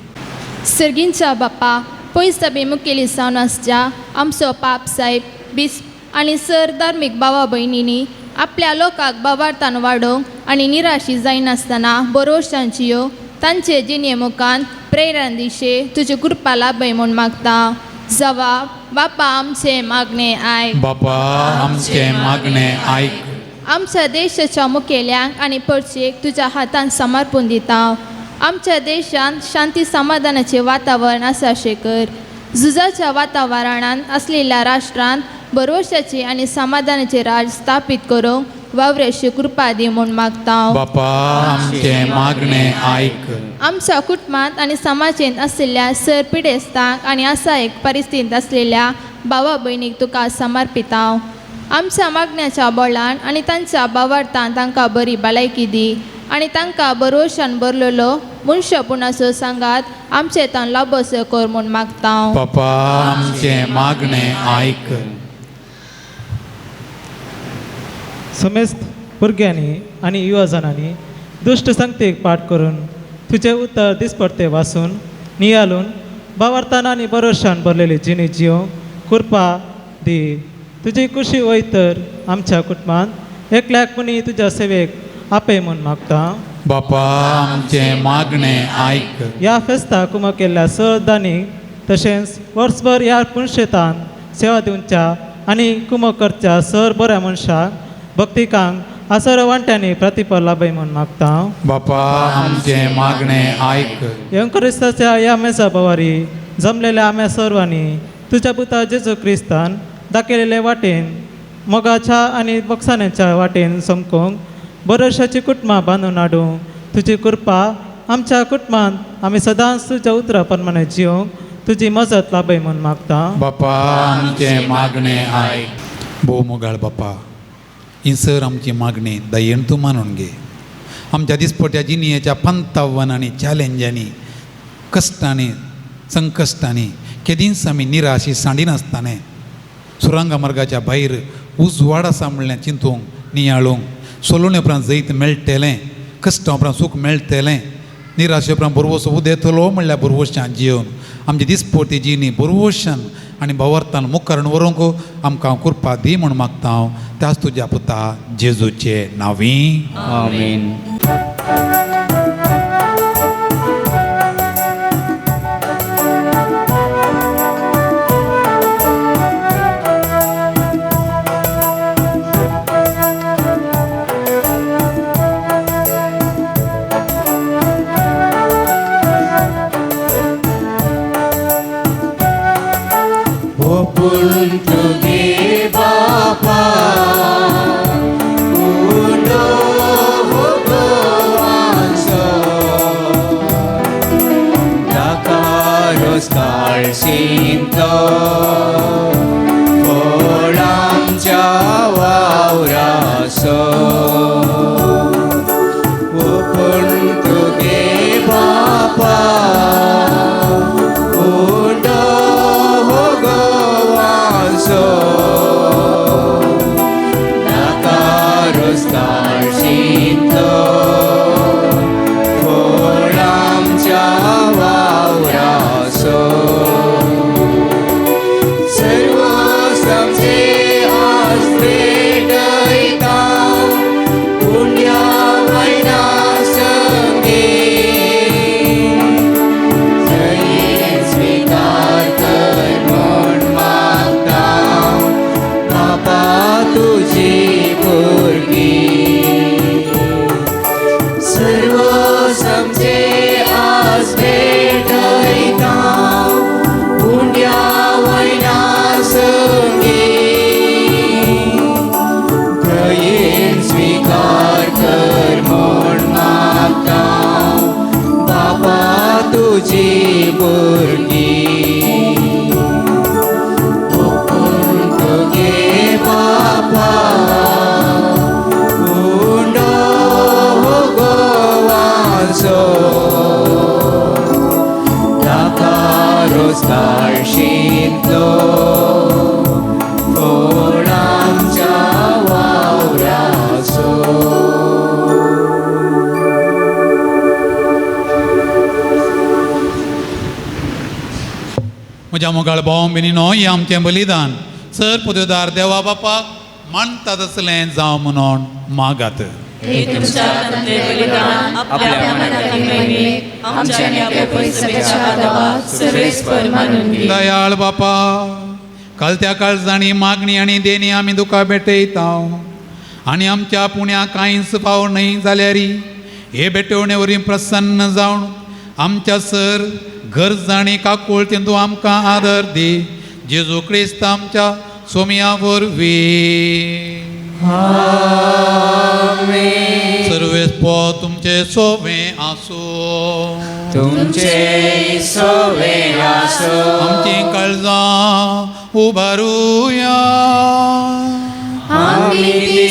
सर्गींच्या बापा, पयस सभे मुखेली जावन आसच्या आमचो पाप साहेब बिस्प आनी सर धार्मीक भावा भयणींनी आपल्या लोकांक बाबार्थान वाडोवंक आनी निराशी जायनासतना बरोवशांची तांचे जिणे मुखान प्रेरण दिशे तुजी कृपा लाभय म्हूण मागता. जवाब बापा आमचे मागणे आयक. बापा आमचे मागणे आयक. आमच्या देशाच्या मुखेल्यांक आनी परचेक तुज्या हातान समर्पून दिता. आमच्या देशांत शांती समाधानाचें वातावरण आसा शेकर. झुजाच्या वातावरणांत आसलेल्या राष्ट्रांत भरवशाचे आनी समाधानाचे राज स्थापीत करूंक वावऱ्याची कृपा दी म्हूण मागता. बापा आमचे मागणे आयक. आमच्या कुटुंबांत आनी समाजेंत आशिल्ल्या सर पिडेस्तांक आनी असा एक परिस्थितींत आसलेल्या भावा भयणीक तुका समर्पिता. आमच्या मागण्याच्या बळान आनी तांच्या भावार्थान तांकां बरी भलायकी दी आनी तांकां बरोवशान भरलेलो मनशापणाचो सांगात आमचे तान लाबोसो कर म्हूण मागता. बापा आमचे मागणे आयक. समेस्त भुरग्यांनी आनी युवा जाणांनी दुश्ट संगतीक पाठ करून तुजें उतर दिसपडते वाचून नियालून भावार्थान आनी बरोशान भरलेली जिणी जिवंक कृपा दी. तुजी खुशी वय तर आमच्या कुटुंबांत एकल्याक कोणी तुज्या सेवेक आपय म्हूण मागता. बापा आमचे मागणे आयक. ह्या फेस्ताक कुमक केल्ल्या सदांनी तशेंच वर्सभर ह्या पुणशेतान सेवा दिवच्या आनी कुमक करच्या सर बऱ्या मनशाक भक्तिकांक आसर वांट्यांनी प्रतिफल लाभय म्हूण मागता. बापा आमचे मागणे आयक. येवक्रिस्ताच्या ह्या मेजा भवारी जमलेल्या आम्या सर्वांनी तुज्या पुता जेजू क्रिस्तान दाखयलेले वाटेन मोगाच्या आनी बक्षाण्याच्या वाटेन समकोंक बरोशाची कुटुंबां बांदून हाडूंक तुजी कृपा आमच्या कुटुंबांत आमी सदांच तुज्या उतरा प्रमाणे जिवंक तुजी मजत लाभय म्हूण मागता. बापा आमचे मागणे आयक. भोव मोगाळ बापा, ही सर आमची मागणी दयेन तूं मानून घे. आमच्या दिसपट्या जिणेच्या पंतावानांनी चॅलेंजांनी कश्टांनी संकश्टांनी केदींच आमी निराशी सांडिनासतना सुरांगा मार्गाच्या भायर उजवाड आसा म्हणल्यार चिंतूंक नियाळूंक सोलोवणे उपरांत जैत मेळटलें, कश्टां उपरांत सूख मेळटलें, निराशे उपरांत बरवसो उदेतलो म्हणल्यार बरवशान जिवन आमची दिसपटी जिणी बरवशान आनी भावार्थान मुखार व्हरूंक आमकां कृपा दी म्हूण मागता हांव त्याच तुज्या पुता जेजूचे नांवी. आमेन. म्हज्या मोगाळ भाव भयणीनो, हें आमचें बलिदान सर पुदेदार देवा बापाक मानता तसलें जावं म्हणून मागात. हे तुमच्या हातांतले बलिदान आपल्या मनात आनी महिमेक आमच्या आनी आपल्या पवित्र सभेच्या आदावाक सर्वेस्पर मानून घे. दयाळ बापा, कलत्या काळजांनी मागणी आनी देणी आमी तुका भेटयता आनी आमच्या पुण्या कांयच फाव न्हय जाल्यार हे भेटवणे वरवीं प्रसन्न जावन आमच्या सर गरज आनी काकुळतेन तूं आमकां आदर दी, जेजू क्रिस्त आमच्या सोमया वरवीं. सर्वेस्पर तुमचे सोवे आसूं. तुमचे सोवे आसूं. आमची काळजां उबारुया. आमी ती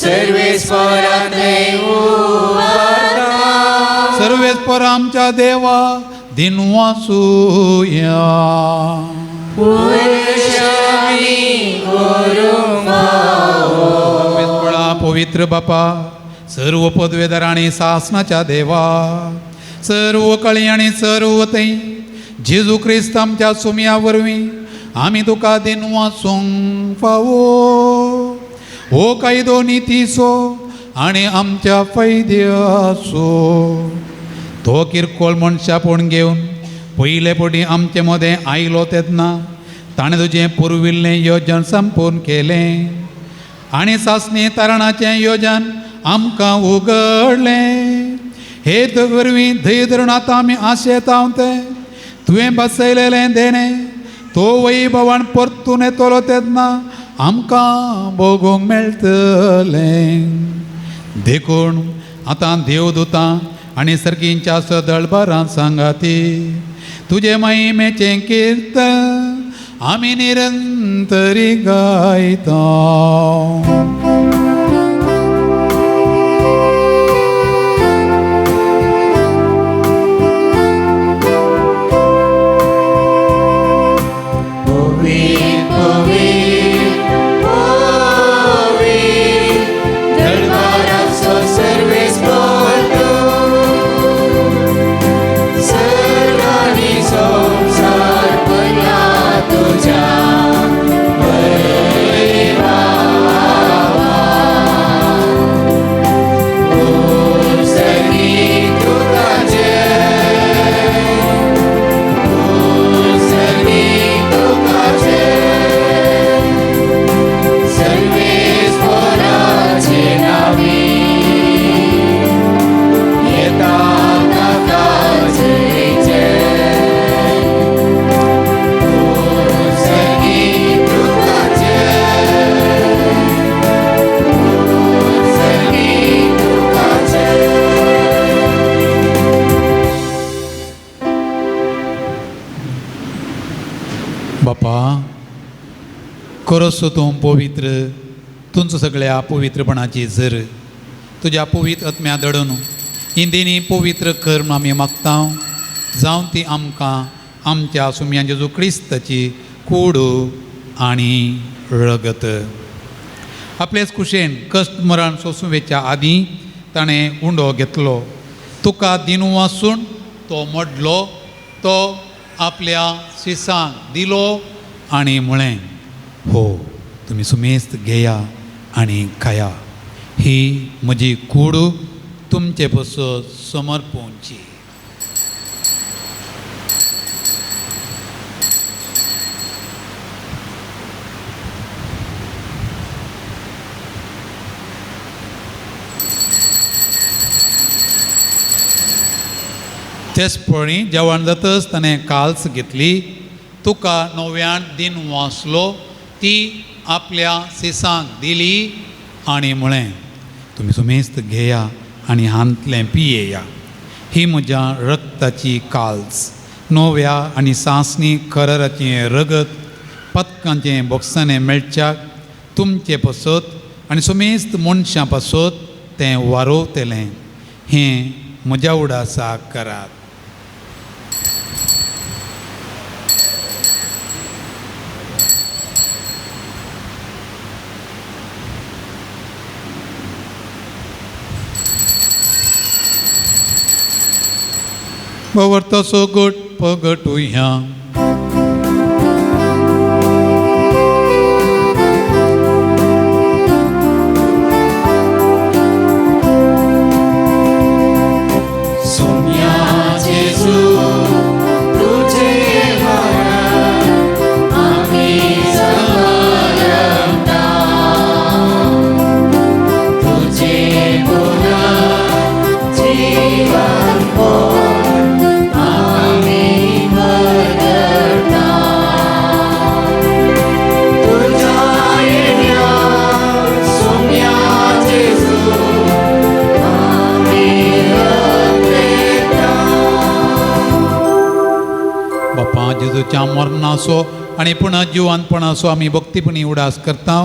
सर्वेस्परांतले उबारता. सर्वेस्पर आमच्या देवा दिनवासूया. पवित्र बापा, सर्व पदवेदार आनी सासनाच्या देवा, सर्व कळी आनी सर्व थंय जेजू क्रिस्त आमच्या सुमया वरवीं आमी तुका दिनवासूंक फावो. हो कायदो नितीचो आनी आमच्या फायद्याचो. तो किरकोळ मनशापण घेवन पयले पटी आमचे मदें आयलो तेन्ना ताणें तुजें पुर्विल्लें योजन संपूर्ण केलें आनी सासणी तारणाचें योजन आमकां उगडलें. हे वरवीं धैर्य धरून आतां आमी आशेता तें तुवें बसयलेलें देणें तो वैभवान परतून येतलो तेन्ना आमकां भोगूंक मेळटलें. देखून आतां देवदूतां आनी सर्गींच्या सदळबारां सांगाती तुजे महिमेचें कीर्तन आमी निरंतरी गायता. बापा, करोसो तूं पवित्र तुमचो सगळ्या पवित्रपणाची जर तुज्या पवित्र आत्म्या दडून इंदिनी पवित्र कर म्हूण आमी मागता. जावं ती आमकां आमच्या सुमयान जेजू क्रिस्ताची कूड आनी रगत. आपलेच कुशेन कश्ट मरण सोसूं वेच्या आदीं ताणें उंडो घेतलो, तुका दिनू आसून तो मोडलो, तो आपल्या शिसांक दिलो आनी म्हळें, हो तुमी सुमेस्त घेया आनी खाया, ही म्हजी कूड तुमचे पसत समर्पोवची. तेच पळी जेवण जातच ताणें काल्स घेतली, तुका नव्यान दिन वाचलो, ती आपल्या सिसांक दिली आनी म्हळें, तुमी सुमेस्त घेया आनी हांतलें पियेया, ही म्हज्या रक्ताची काल्स, नव्या आनी सांसणी कराराचें रगत पदकांचें बोक्सांनी मेळच्याक तुमचे पासत आनी सुमेस्त मनशां पासत तें वारोवतलें. हें म्हज्या उडासाक करात. भवर्थाचो गट पगटुया. बापा जेजूच्या मरणाचो आनी पुनः जिवानपणाचो आमी भक्तीपणी उडास करता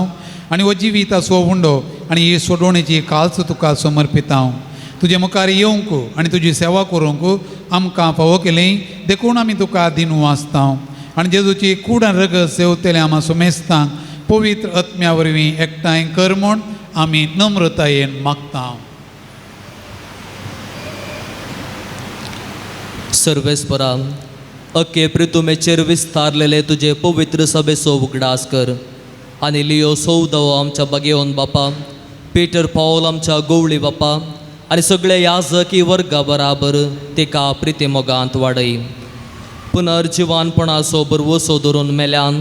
आनी हो जिविताचो उंडो आनी ही सोडवणेची काल्स तुका समर्पिता. तुजे मुखार येवंक आनी तुजी सेवा करूंक आमकां फावो केली देखून आमी तुका दिनू आसता आनी जेजूची कूड आनी रगत सेवतले आमा सुमेस्तांक पवित्र आत्म्या वरवीं एकठांय कर म्हूण आमी नम्रतायेन मागता. सर्वेस्परा अके प्रितुमेचेर विस्तारलेले तुजे पवित्र सभेचो उगडास कर आनी लियो सौदवो आमच्या बागेवन बापा, पीटर पावल आमच्या गोवळी बापा आनी सगळे याजकी वर्गा बराबर तिका प्रिती मोगांत वाडय. पुनर्जिवानपणाचो बरवसो धरून मेल्यान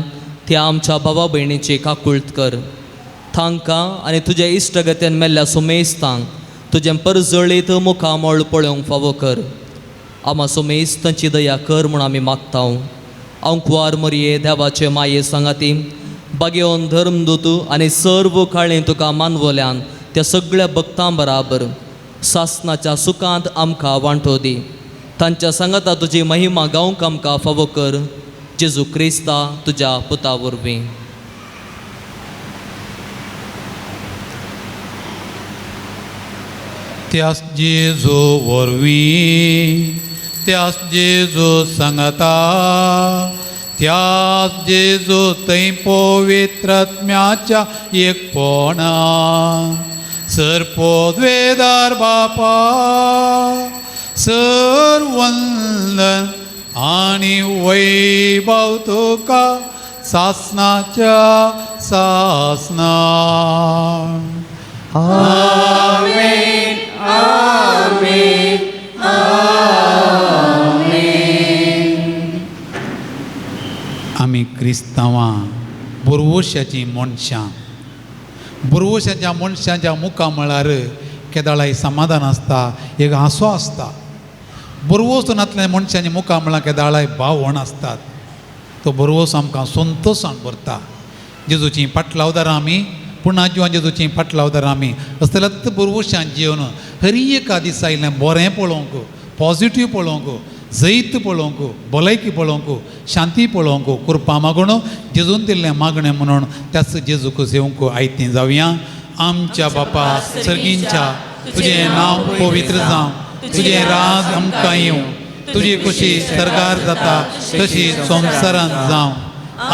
त्या आमच्या भावा भयणीची काकुळत कर. तांकां आनी तुजे इश्टगतेन मेल्ल्या सुमेस्तांक तुजें परजळीत मुखामळ पळोवंक फावो कर. आमा सुमेस तांची दया कर म्हूण आमी मागता. आंकवार मरये देवाचे माये सांगाती बागेवन धर्मदूत आनी सर्व काळें तुका मानवल्यान त्या सगळ्या भक्तां बराबर सासनाच्या सुखांत आमकां वांटो दी. तांच्या सांगाता तुजी महिमा गावंक आमकां फावो कर. जेजू क्रिस्ता तुज्या पुता वरवीं. त्यास जेजू वरवीं, त्यास जेजू सांगता, त्यास जेजू थंय पवित्र आत्म्याच्या एकपणा सर पोदवेदार बापा सर वंदन आनी वैभव तुका सासनाच्या सासना. आमेन आमेन आमेन. आमी क्रिस्तांवां बोरवोशाचीं मनशां. बोरवोशाच्या मनशाच्या मुखा म्हळ्यार केदाळाय समाधान आसता, एक हांसो आसता. बोरवोस नातल्या मनशाच्या मुखा म्हळ्यार केदाळाय भावण आसतात. तो बोरवोस आमकां संतोशान भरता. जेजूचीं फाटलावदारां आमी पूण आजवान जेजूचीं फाटलावदारां आमी असल्यात बोरवोशान जेवन हरी एका दिसा इल्लें बरें पळोवंक, पॉजिटीव पळोवंक, जैत पळोवंक, भलायकी पळोवंक, शांती पळोवंक कृपा मागून जेजून दिल्लें मागणें म्हणून त्याच जेजूक जेवंक आयतें जावया. आमच्या बापा सर्गींच्या तुजें नांव पवित्र जावं, तुजें राज आमकां येवं, तुजी खुशी सरकार जाता तशी संवसारांत जावं.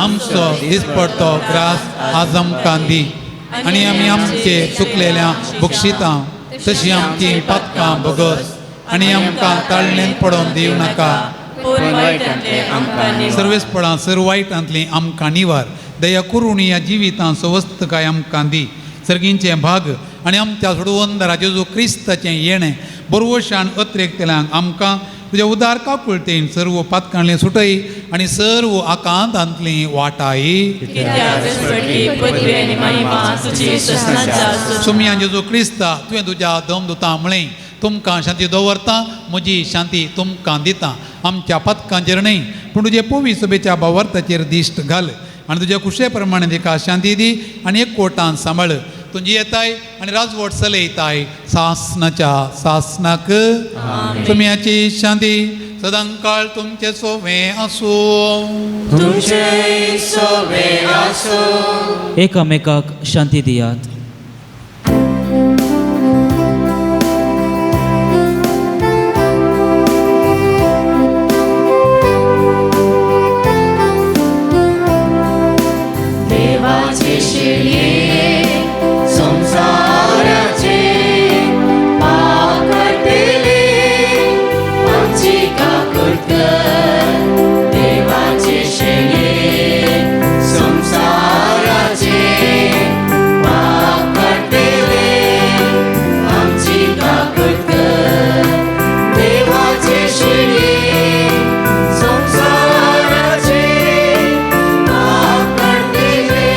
आमचो दिसपडतो ग्रास आज आमकां दी आनी आमी आमचे चुकलेल्या बक्षितां तशी आमची पातकां भोगस आनी आमकां ताळणेन पडोवन दिवं नाका. सर्वेस्पणां सर वायटांतलीं आमकां निवार, दया करून ह्या जिवितां सवस्तकाय आमकां दी. सर्गींचें भाग आनी आमच्या सोडवंदरा जेजू क्रिस्ताचें येणें बरवशान अत्रेकतल्यांक आमकां तुज्या उदार काकुळतेन सर्व पातकांतलीं सुटय आनी सर्व आकांतांतलीं वाटाय. सुमया जेजू क्रिस्ता तुवें तुज्या दमदुतां म्हळें तुमकां शांती दवरता, म्हजी शांती तुमकां दिता. आमच्या पातकांचेर न्हय पूण तुजे पवी सभेच्या भावार्थाचेर दिश्ट घाल आनी तुज्या कुशे प्रमाणे तिका शांती दी आनी एक कोटान सांबाळ. तुजी येताय आनी राजवट चलयताय सासनाच्या सासनाक. तुमची शांती सदांकाळ तुमचे सोवे आसूं. तुमचे सोवे आसूं. एकामेकाक शांती दियात. देवाचे शिळये संसाराचे पाप काडटले आमची काकूट कर. देवाचे शिळये संसाराचे पाप काडटले आमची काकूट कर. देवाचे शिळये संसाराचे पाप काडटले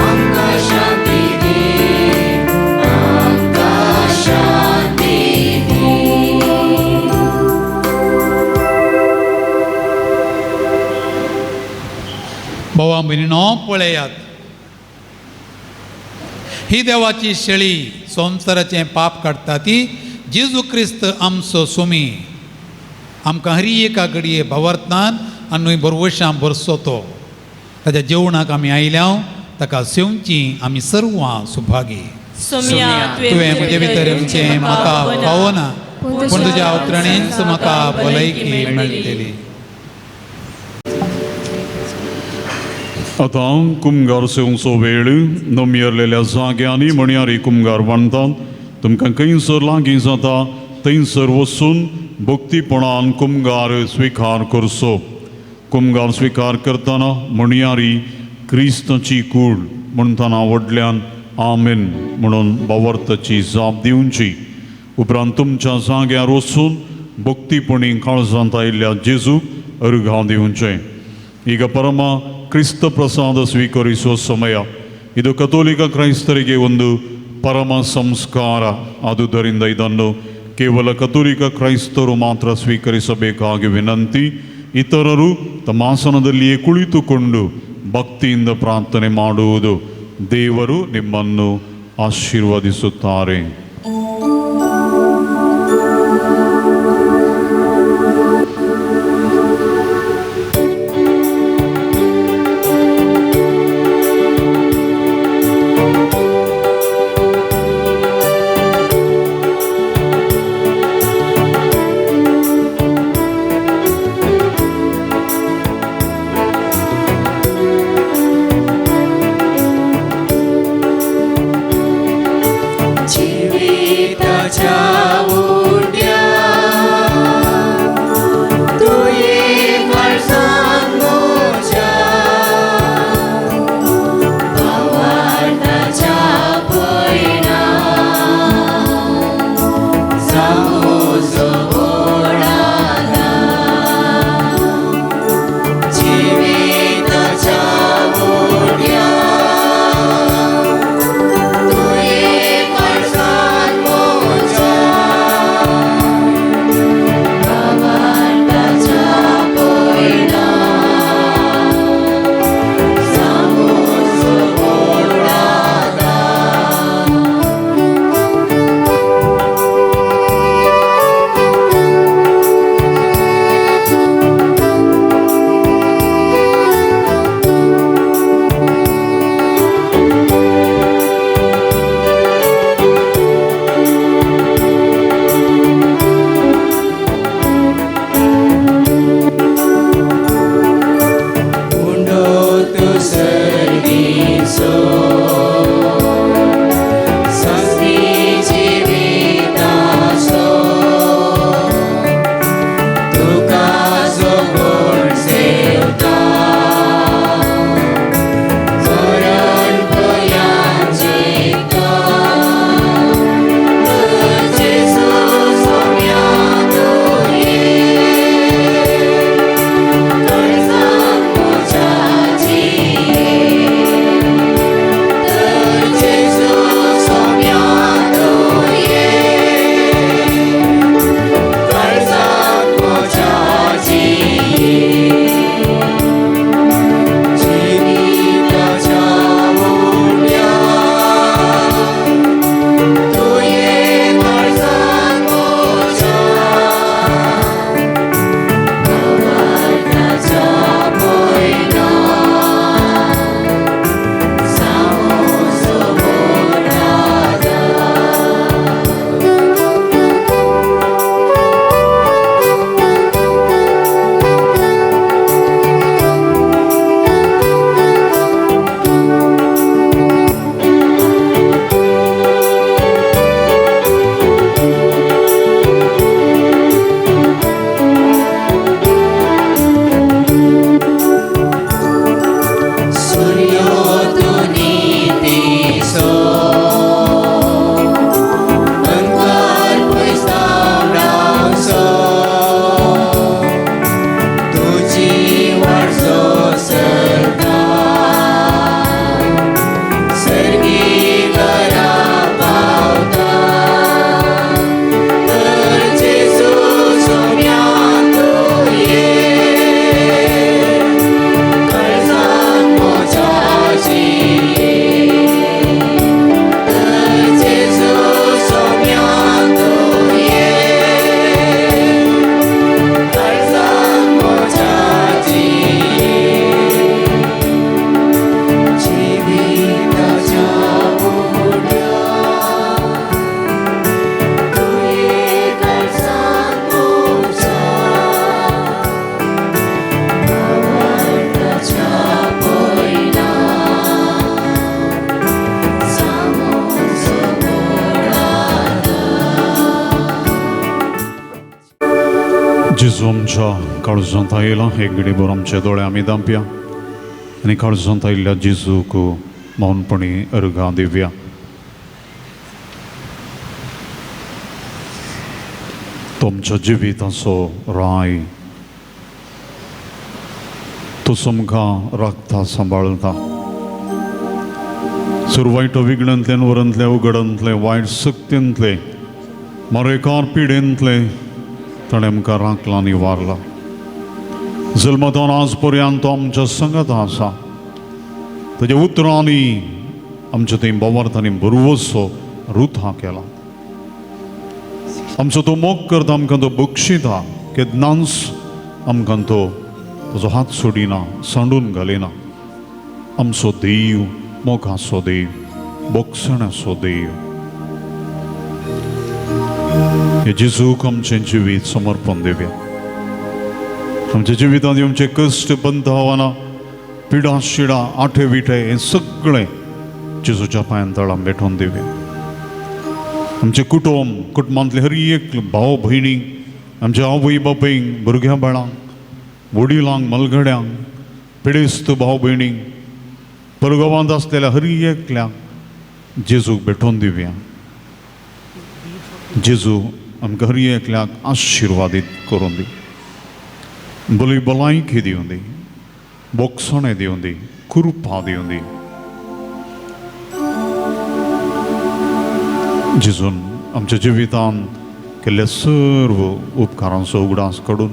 आमकां शांती दी, आमकां शांती दी. भावा भयणीनो पळयात, ही देवाची शेळी संवसाराचें पाप काडटा ती जेजू क्रिस्त आमचो सुमी. आमकां हरी एका घडये भावार्थान आनी भरवशां भरसो तो. ताच्या जेवणाक आमी आयल्या, ताका सेवची आमी सर्वां सुभागी. सोम्या, तुवें म्हजे भितर येवचें म्हाका फावना, पूण तुज्या अवतरणेच म्हाका भलायकी मेळटली. आतां कुमगार सेवचो वेळ. नमयरलेल्या जाग्यांनी म्हणयारी कुमगार बांदतात. तुमकां खंयसर लागीं जाता थंयसर वचून भक्तीपणान कुमगार स्विकार करचो. कुमगार स्विकार करतना म्हणयारी क्रिस्ताची कूड म्हणटना व्हडल्यान आमेन म्हणून बावर्थाची जाप दिवची. उपरांत तुमच्या जाग्यार वचून भक्तीपणी काळजांत आयिल्ल्या जेजूक अर्घां दिवचें. ಈಗ ಪರಮ ಕ್ರಿಸ್ತ ಪ್ರಸಾದ ಸ್ವೀಕರಿಸುವ ಸಮಯ. ಇದು ಕಥೋಲಿಕ ಕ್ರೈಸ್ತರಿಗೆ ಒಂದು ಪರಮ ಸಂಸ್ಕಾರ. ಆದುದರಿಂದ ಇದನ್ನು ಕೇವಲ ಕಥೋಲಿಕ ಕ್ರೈಸ್ತರು ಮಾತ್ರ ಸ್ವೀಕರಿಸಬೇಕಾಗಿ ವಿನಂತಿ. ಇತರರು ತಮ್ಮ ಆಸನದಲ್ಲಿಯೇ ಕುಳಿತುಕೊಂಡು ಭಕ್ತಿಯಿಂದ ಪ್ರಾರ್ಥನೆ ಮಾಡುವುದು. ದೇವರು ನಿಮ್ಮನ್ನು ಆಶೀರ್ವದಿಸುತ್ತಾರೆ. Cheers. जेजू आमच्या काळजांत आयला. एक घडीभर आमचे दोळे आमी दांपया आनी काळजांत आयिल्ल्या जेजूक मौनपणी अर्घां दिवया. तुमच्या जिविताचो राय तो आमकां राखता सांबाळता. सुरवायट विघ्नांतल्यान वरांतले उगडांतले वायट सक्तींतले मरेकार पिडेंतले ताणें आमकां राखला आनी वारला. जल्मतान आज पर्यंत तो आमच्या संगत आसा. ताच्या उतरांनी आमच्या थंय बोवार्थांनी बरवसो रुथा केला. आमचो तो मोग करता, आमकां तो बक्षिता, केन्नाच आमकां तो ताजो हात सोडिना, सांडून घालिना. आमचो देव मोगाचो देव, बोगसण्याचो देव. हे जेजूक आमचें जिवीत समर्पण दिवया. आमच्या जिवितांत आमचे कश्ट, बंधावना, पिडा शिडा, आठे विठे हें सगळें जेजूच्या पांयान तळां भेटोवन दिवया. आमचें कुटुंब, कुटुंबांतले हर एक भाव भयणी, आमच्या आवय बापूंक, भुरग्यां बाळांक, वडिलांक, मलगड्यांक, पिडेस्त भाव भयणींक, परगांवांत आसलेल्या हर एकल्याक जेजूक भेटोवन दिवया. जेजू आमकां हर एकल्याक आशिर्वादीत करून दी, बरी भलायकी दिवं दी, बोगसणें दिवं दी, कृपा दिवं दी. जेजून आमच्या जिवितान केल्ले सर्व उपकारांचो उगडास काडून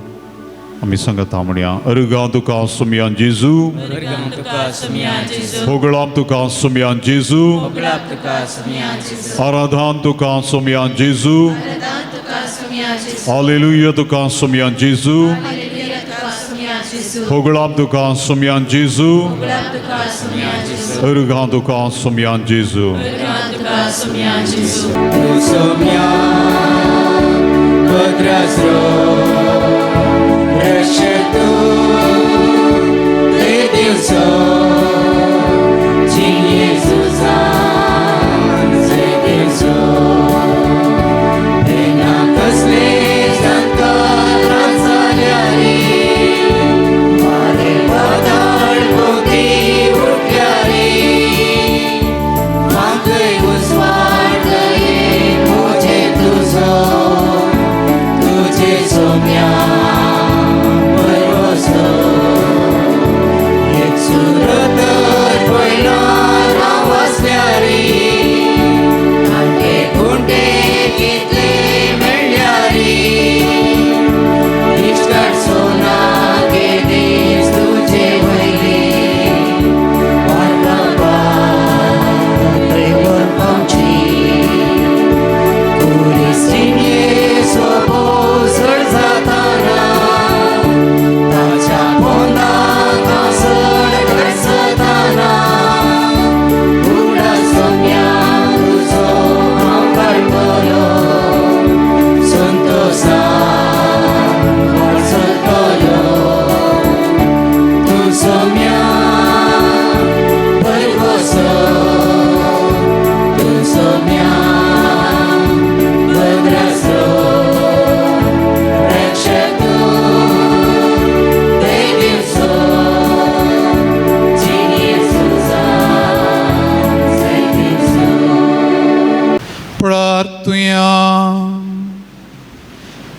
आमी सांगता म्हणया, अर्गां तुका सुमया जेजू, होगळाप तुका सुमया जेजू, आराधान तुका सुमया जेजू, हालेलुया तुका सुमया जेजू, होगळाप तुका सुमया जेजू, अर्गां तुका सुमया जेजू.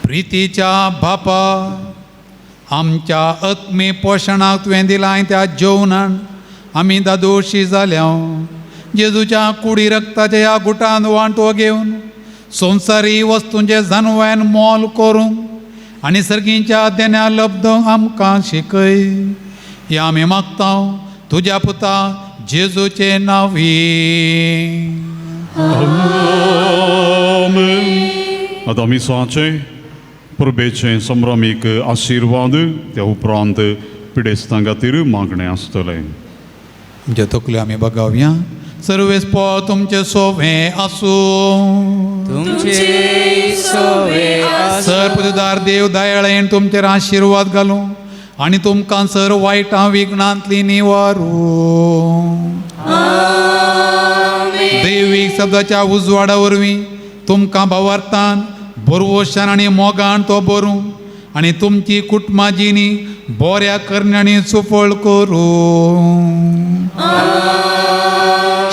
प्रितीच्या बापा, आमच्या आत्मी पोशणाक तुवें दिलां त्या जेवणान आमी दादोशी जाल्या. जेजूच्या कुडी रक्ताच्या ह्या गुटान वांटो घेवन संवसारी वस्तूंचे जानव्यान मोल करूंक आनी सर्गींच्या देण्या लब्धूंक आमकां शिकय. हे आमी मागता तुज्या पुता जेजूचे नांवी. आतां आमी साचे परबेचें संभ्रमीक आशिर्वाद, त्या उपरांत पिडेस्तां खातीर मागणें आसतलें. आमच्या तकल्यो आमी बगावया. सर्वेस्पो तुमचे सोवे आसूं, तुमचे सोवे आसूं. सर पुतदार देव दयाळेन तुमचेर आशिर्वाद घालूं आनी तुमकां सर वायटां विघ्नांतली निवारूं. दैवीक शब्दाच्या उजवाडा वरवीं तुमकां भावार्थान, बरवशान आनी मोगान तो बरूं आनी तुमची कुटुंबां जिणी बऱ्या करण्यांनी सुफळ करूं.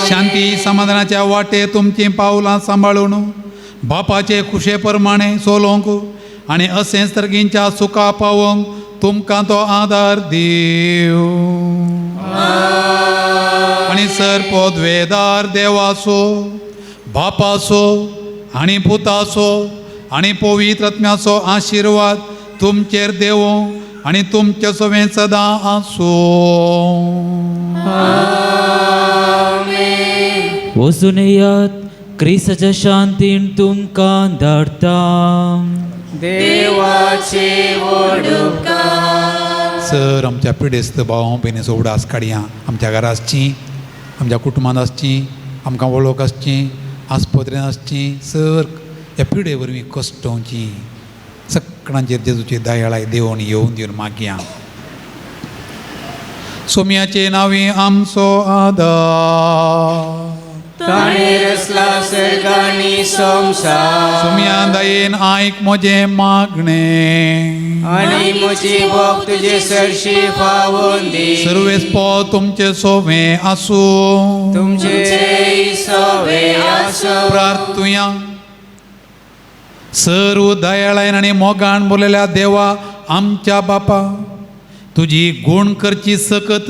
शांती समाधानाच्या वाटे तुमचीं पावलां सांबाळून बापाचे खुशे प्रमाणे चलोवंक आनी अशेंच सर्गींच्या सुखा पावोवंक तुमकां तो आदार दिव. आनी सर पदवेदार देवाचो बापाचो आनी पुताचो आनी पवित्र आत्म्याचो आशिर्वाद तुमचेर देवो आनी तुमचे सवें सदां आसूं. वचून येयात, क्रिस्ताच्या शांतीन तुमकां धाडटा. देवाचे वडुपकार. सर आमच्या पिडेस्त भाव भयणीचो उडास काडया. आमच्या घरा आसची, आमच्या कुटुंबांत आसची, आमकां वळख आसची, आस्पत्रेंत आसची. सर ह्या पिडे वरवीं कश्टोवची सगळ्यांचेर जेजूची दयाळाय देवून येवन दिवन मागया. सोम्याचे नांवे आमचो आदार. ताणें रचला सर्ग आनी संवसार. सोम्या दयेन आयक म्हजें मागणें आनी म्हजी भोग तुजे सरशी फावोन दी. सर्वेस्पो तुमचे सोवें आसूं. तुमचे सोवें आसूं. प्रार्थुया. सर्व दयाळायन आनी मोगान बोललेल्या देवा आमच्या बापा, तुजी गूण करची सकत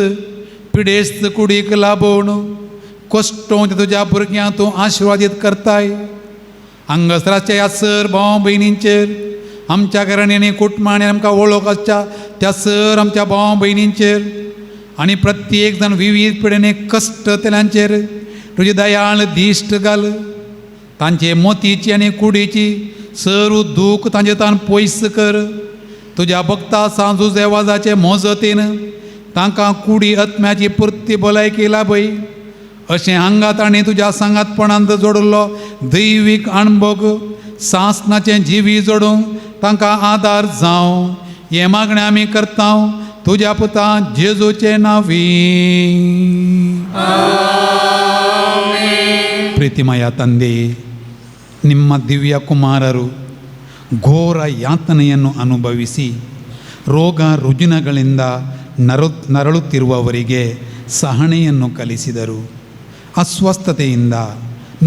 पिडेस्त कुडीक लाबोवन कश्टोवन तुज्या भुरग्यांक तूं आशिर्वादीत करताय. हांगासराच्या ह्या सर भाव भयणींचेर, आमच्या घरांनी आनी कुटुंबांनी आमकां वळख आसच्या त्या सर आमच्या भाव भयणींचेर आनी प्रत्येक जाण विवीध पिडेनी कश्ट तेल्यांचेर तुजी दयाळ दिश्ट घाल. तांचे मोतीची आनी कुडीची सर्व दूख तांचे तान पयस कर. तुज्या भक्ता सांजू देवाजाचे मोजतीन तांकां कुडी आत्म्याची पुर्ती भलायकी लाभय. अशें हांगा तांणी तुज्या सांगातपणांत जोडिल्लो दैवीक अणभोग सासनाचें जिवी जोडूंक तांकां आदार जावं हें मागणें आमी करता तुज्या पुता जेजूचे नांवी. ಪ್ರೀತಿಮಯ ತಂದೆಯೇ, ನಿಮ್ಮ ದಿವ್ಯ ಕುಮಾರರು ಘೋರ ಯಾತನೆಯನ್ನು ಅನುಭವಿಸಿ ರೋಗ ರುಜಿನಗಳಿಂದ ನರಳುತ್ತಿರುವವರಿಗೆ ಸಹನೆಯನ್ನು ಕಲಿಸಿದರು. ಅಸ್ವಸ್ಥತೆಯಿಂದ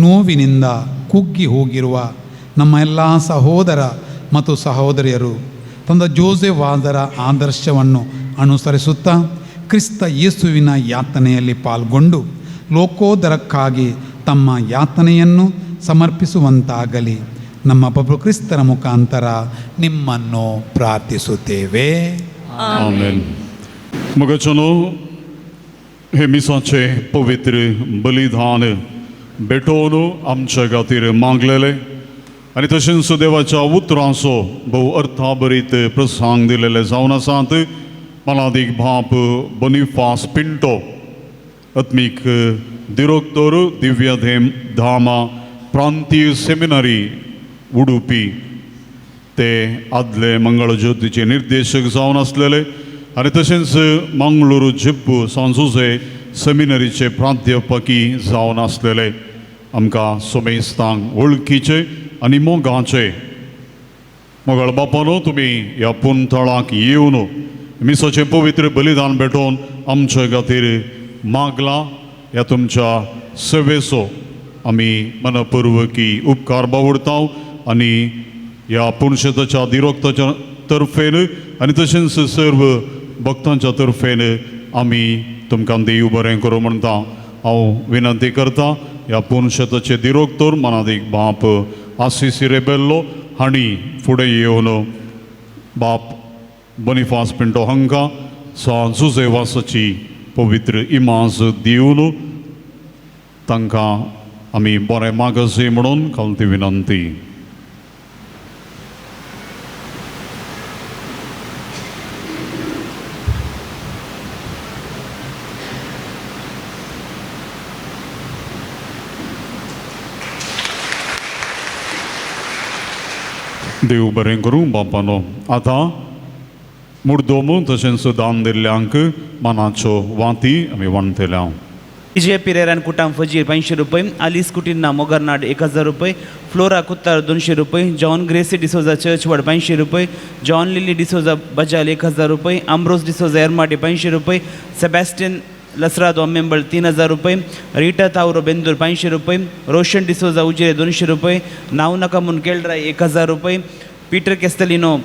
ನೋವಿನಿಂದ ಕುಗ್ಗಿ ಹೋಗಿರುವ ನಮ್ಮ ಎಲ್ಲ ಸಹೋದರ ಮತ್ತು ಸಹೋದರಿಯರು ತಂದ ಜೋಸೆಫ್ ಆದರ್ಶವನ್ನು ಅನುಸರಿಸುತ್ತಾ ಕ್ರಿಸ್ತ ಯೇಸುವಿನ ಯಾತನೆಯಲ್ಲಿ ಪಾಲ್ಗೊಂಡು ಲೋಕೋದರಕ್ಕಾಗಿ ತಮ್ಮ ಯಾತನೆಯನ್ನು ಸಮರ್ಪಿಸುವಂತಾಗಲಿ. ನಮ್ಮ ಪ್ರಭು ಕ್ರಿಸ್ತರ ಮುಖಾಂತರ ನಿಮ್ಮನ್ನು ಪ್ರಾರ್ಥಿಸುತ್ತೇವೆ. आमेन. मगचनो हे मिसाचें पवित्र बलिदान भेटोवन आमच्या खातीर मागलेलें आनी तशेंच देवाच्या उतरांचो भोव अर्थाभरीत प्रसंग दिलेले जावन आसात. मलादीक बाप बोनिफास पिंटो, आत्मीक दिरोक्तोर, दिव्य धामा प्रांतीय सेमिनरी उडुपी, ते आदले मंगळज्योतीचे निर्देशक जावन आसलेले आनी तशेंच मंगळूर जिप्पू सांजुजे सेमिनरीचे प्राध्यापकी जावन आसलेले. आमकां सोमेस्तांक वळखीचे आनी मोगाचे मोगाळ बापानो, तुमी ह्या पुंथळाक येवन मिसाचें पवित्र बलिदान भेटोवन आमचे खातीर मागलां. ह्या तुमच्या सेवेचो आमी मनपूर्वकी उपकार बावडता आनी ह्या पुणशेताच्या दिरोक्ताच्या तर्फेन आनी तशेंच सर्व भक्तांच्या तर्फेन आमी तुमकां देव बरें करूं म्हणटा. हांव विनंती करता ह्या पुणशेताचे दिरोक्तोर मनादीक बाप आसिसी रेबेल्लो हांणी फुडें येवन बाप बोनिफास पिंटो हांकां सा जुजेवासाची पवित्र इमाज दिवन तांकां आमी बरें मागसी म्हणून खालती विनंती. देव बरें करूं बापानो. आतां मुर्दोमू तशेंच दान दिल्ल्यांक मनाच्यो वाती आमी वांटतल्या. विजय पिरेरान कुटाम फजीर 500 रुपये, आलिस कुटिन्ना मोगरनाड 1000 रुपये, फ्लोरा कुत्तार 200 रुपये, जॉन ग्रेसी डिसोजा चर्चवाड 500 रुपये, जॉन लिली डिसोजा बजाल 1000 रुपये, आम्ब्रोस डिसोजा एरमाडी 500 रुपये, सेबॅस्टियन लसरादो अम्मेंबळ 3000 रुपये, रीटा तावरो बेंदूर 500 रुपये, रोशन डिसोजा उजिरे 200 रुपये, नाव नका म्हूण केळराय 1000 रुपये, पीटर केस्तलिनो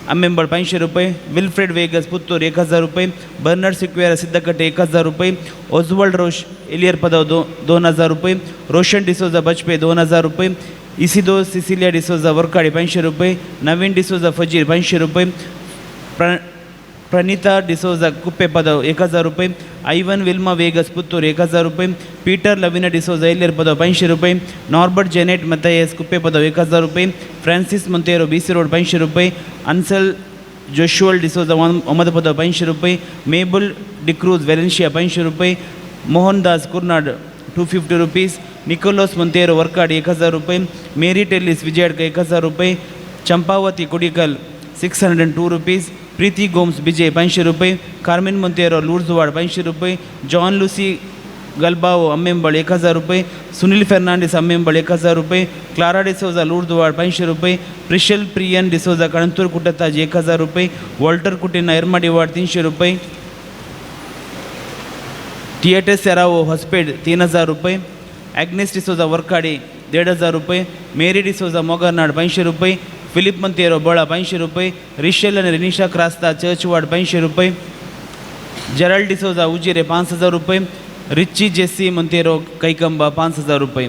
अम्मेंबळ 500 रुपये, विल्फ्रेड वेगस पुत्तूर 1000 रुपये, बर्नर्ड सिक्वेरा सिद्धकट्टे 1000 रुपये, ओझवल्ड रोश एलियर पदव 2000 रुपये, रोशन डिसोजा बजपे 2000 रुपये, इसिदो सिसिलिया डिसोजा वर्काडे 500 रुपये, नवीन डिसोजा फजीर 500 रुपये, प्रणिता डिसोजा कुप्पे पदव 1000 रुपये, आयवन विल्मा वेगस पुत्तूर 1000 रुपये, पीटर लविना डिसोजा एलियर पदव 500 रुपये, नॉर्बर्ट जेनेट मथायस कुप्पे पदव 1000 रुपये, फ्रांसिस मोंतेरो बीसी रोड 500 रुपये, अनसल जोशुअल डिसोजा अहमद पदव 500 रुपये, मेबल डिक्रूज वेलेन्शिया 500 रुपये, मोहनदास कुर्नाड 250 रुपीज़, निकोलस मोंतेरो वर्काड 1000 रुपये, मेरी टेलिस विजयडक 1000 रुपये, चंपावती कुडिकल 602 रुपीज़, प्रीति गोम्स विजय 500 रुपये, कार्मिन मोंतेरो लूर्जवाड 500 रुपये, जॉन लुसी गलबाओ अम्मेंबळ 1000 रुपये, सुनील फेर्नांडिस अम्मेंबळ 1000 रुपये, क्लारा डिसोजा लूर्दवाड 500 रुपये, प्रिशल प्रियन डिसोजा कणतूर कुटताज 1000 रुपये, वॉल्टर कुटिना एरमाडी वार्ड 300 रुपये, थिएटर सेरावो हॉस्पेट 3000 रुपये, ॲग्नेस डिसोजा वर्काडे 1500 रुपये, मेरी डिसोजा मोगरनाड 500 रुपये, फिलिप मंतेरो बळा 500 रुपये, रिशेल आणि रिनिशा क्रास्ता चर्चवाड 500 रुपये, जेराल्ड डिसोजा उजिरे 5000 रुपये, रिच्ची जेसी मंतेरो कैकंबा 5000 रुपये.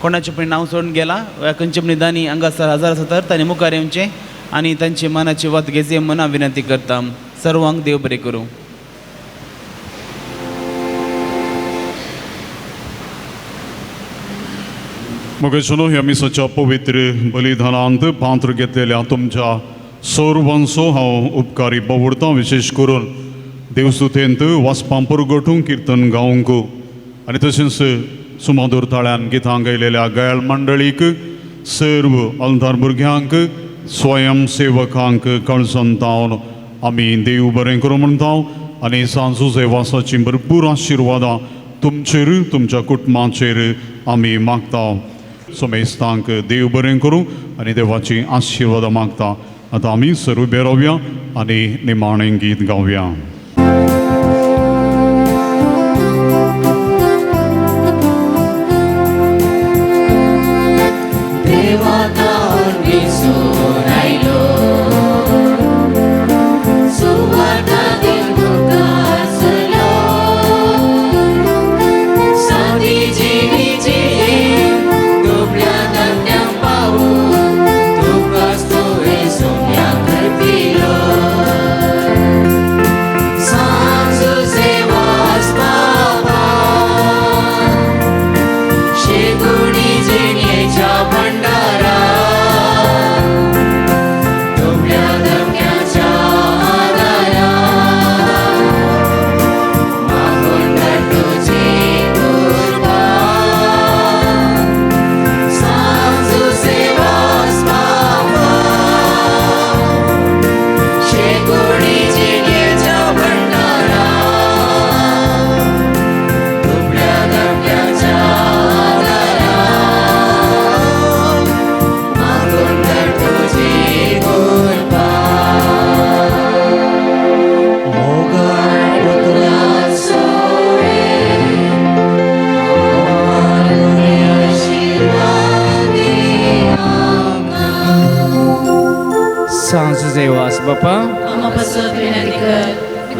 कोणाचें पण नांव सोडून गेला वा खंयचे पण दानी हांगासर हजार आसा तर तांणी मुखार येवचें आनी तांचे मनाची वात घेवची म्हूण हांव विनंती करता. सर्वांक देव बरें करूं. मोगेसनो ह्या मिसाच्या पवित्र बलिदानांत पात्र घेतलेल्या तुमच्या सर्वांचो हांव उपकारी बावुडतां, विशेष करून देवस्तुतेंत वाचपां परगटूंक, किर्तन गावंक आनी तशेंच सुमादूर ताळ्यान गितां गायलेल्या गायल मंडळीक, सर्व अलदार भुरग्यांक, स्वयंसेवकांक कळसंतावन आमी देव बरें करूं म्हणटा आनी सांजू वासाची भरपूर आशिर्वादां तुमचेर तुमच्या कुटुंबाचेर आमी मागता. समेस्तांक देव बरें करूं आनी देवाची आशिर्वादां मागता. आतां आमी सर्व उबे रावया आनी निमाणें गीत गावया.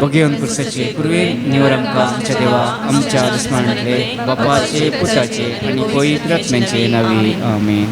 बघेवन पुरसाचे पूर्वे निवर आमकां आमच्या देवा आमच्या दुस्मानांतले बापाचे पुताचे आनी पवित्र आत्म्याचे नांवी आमेन.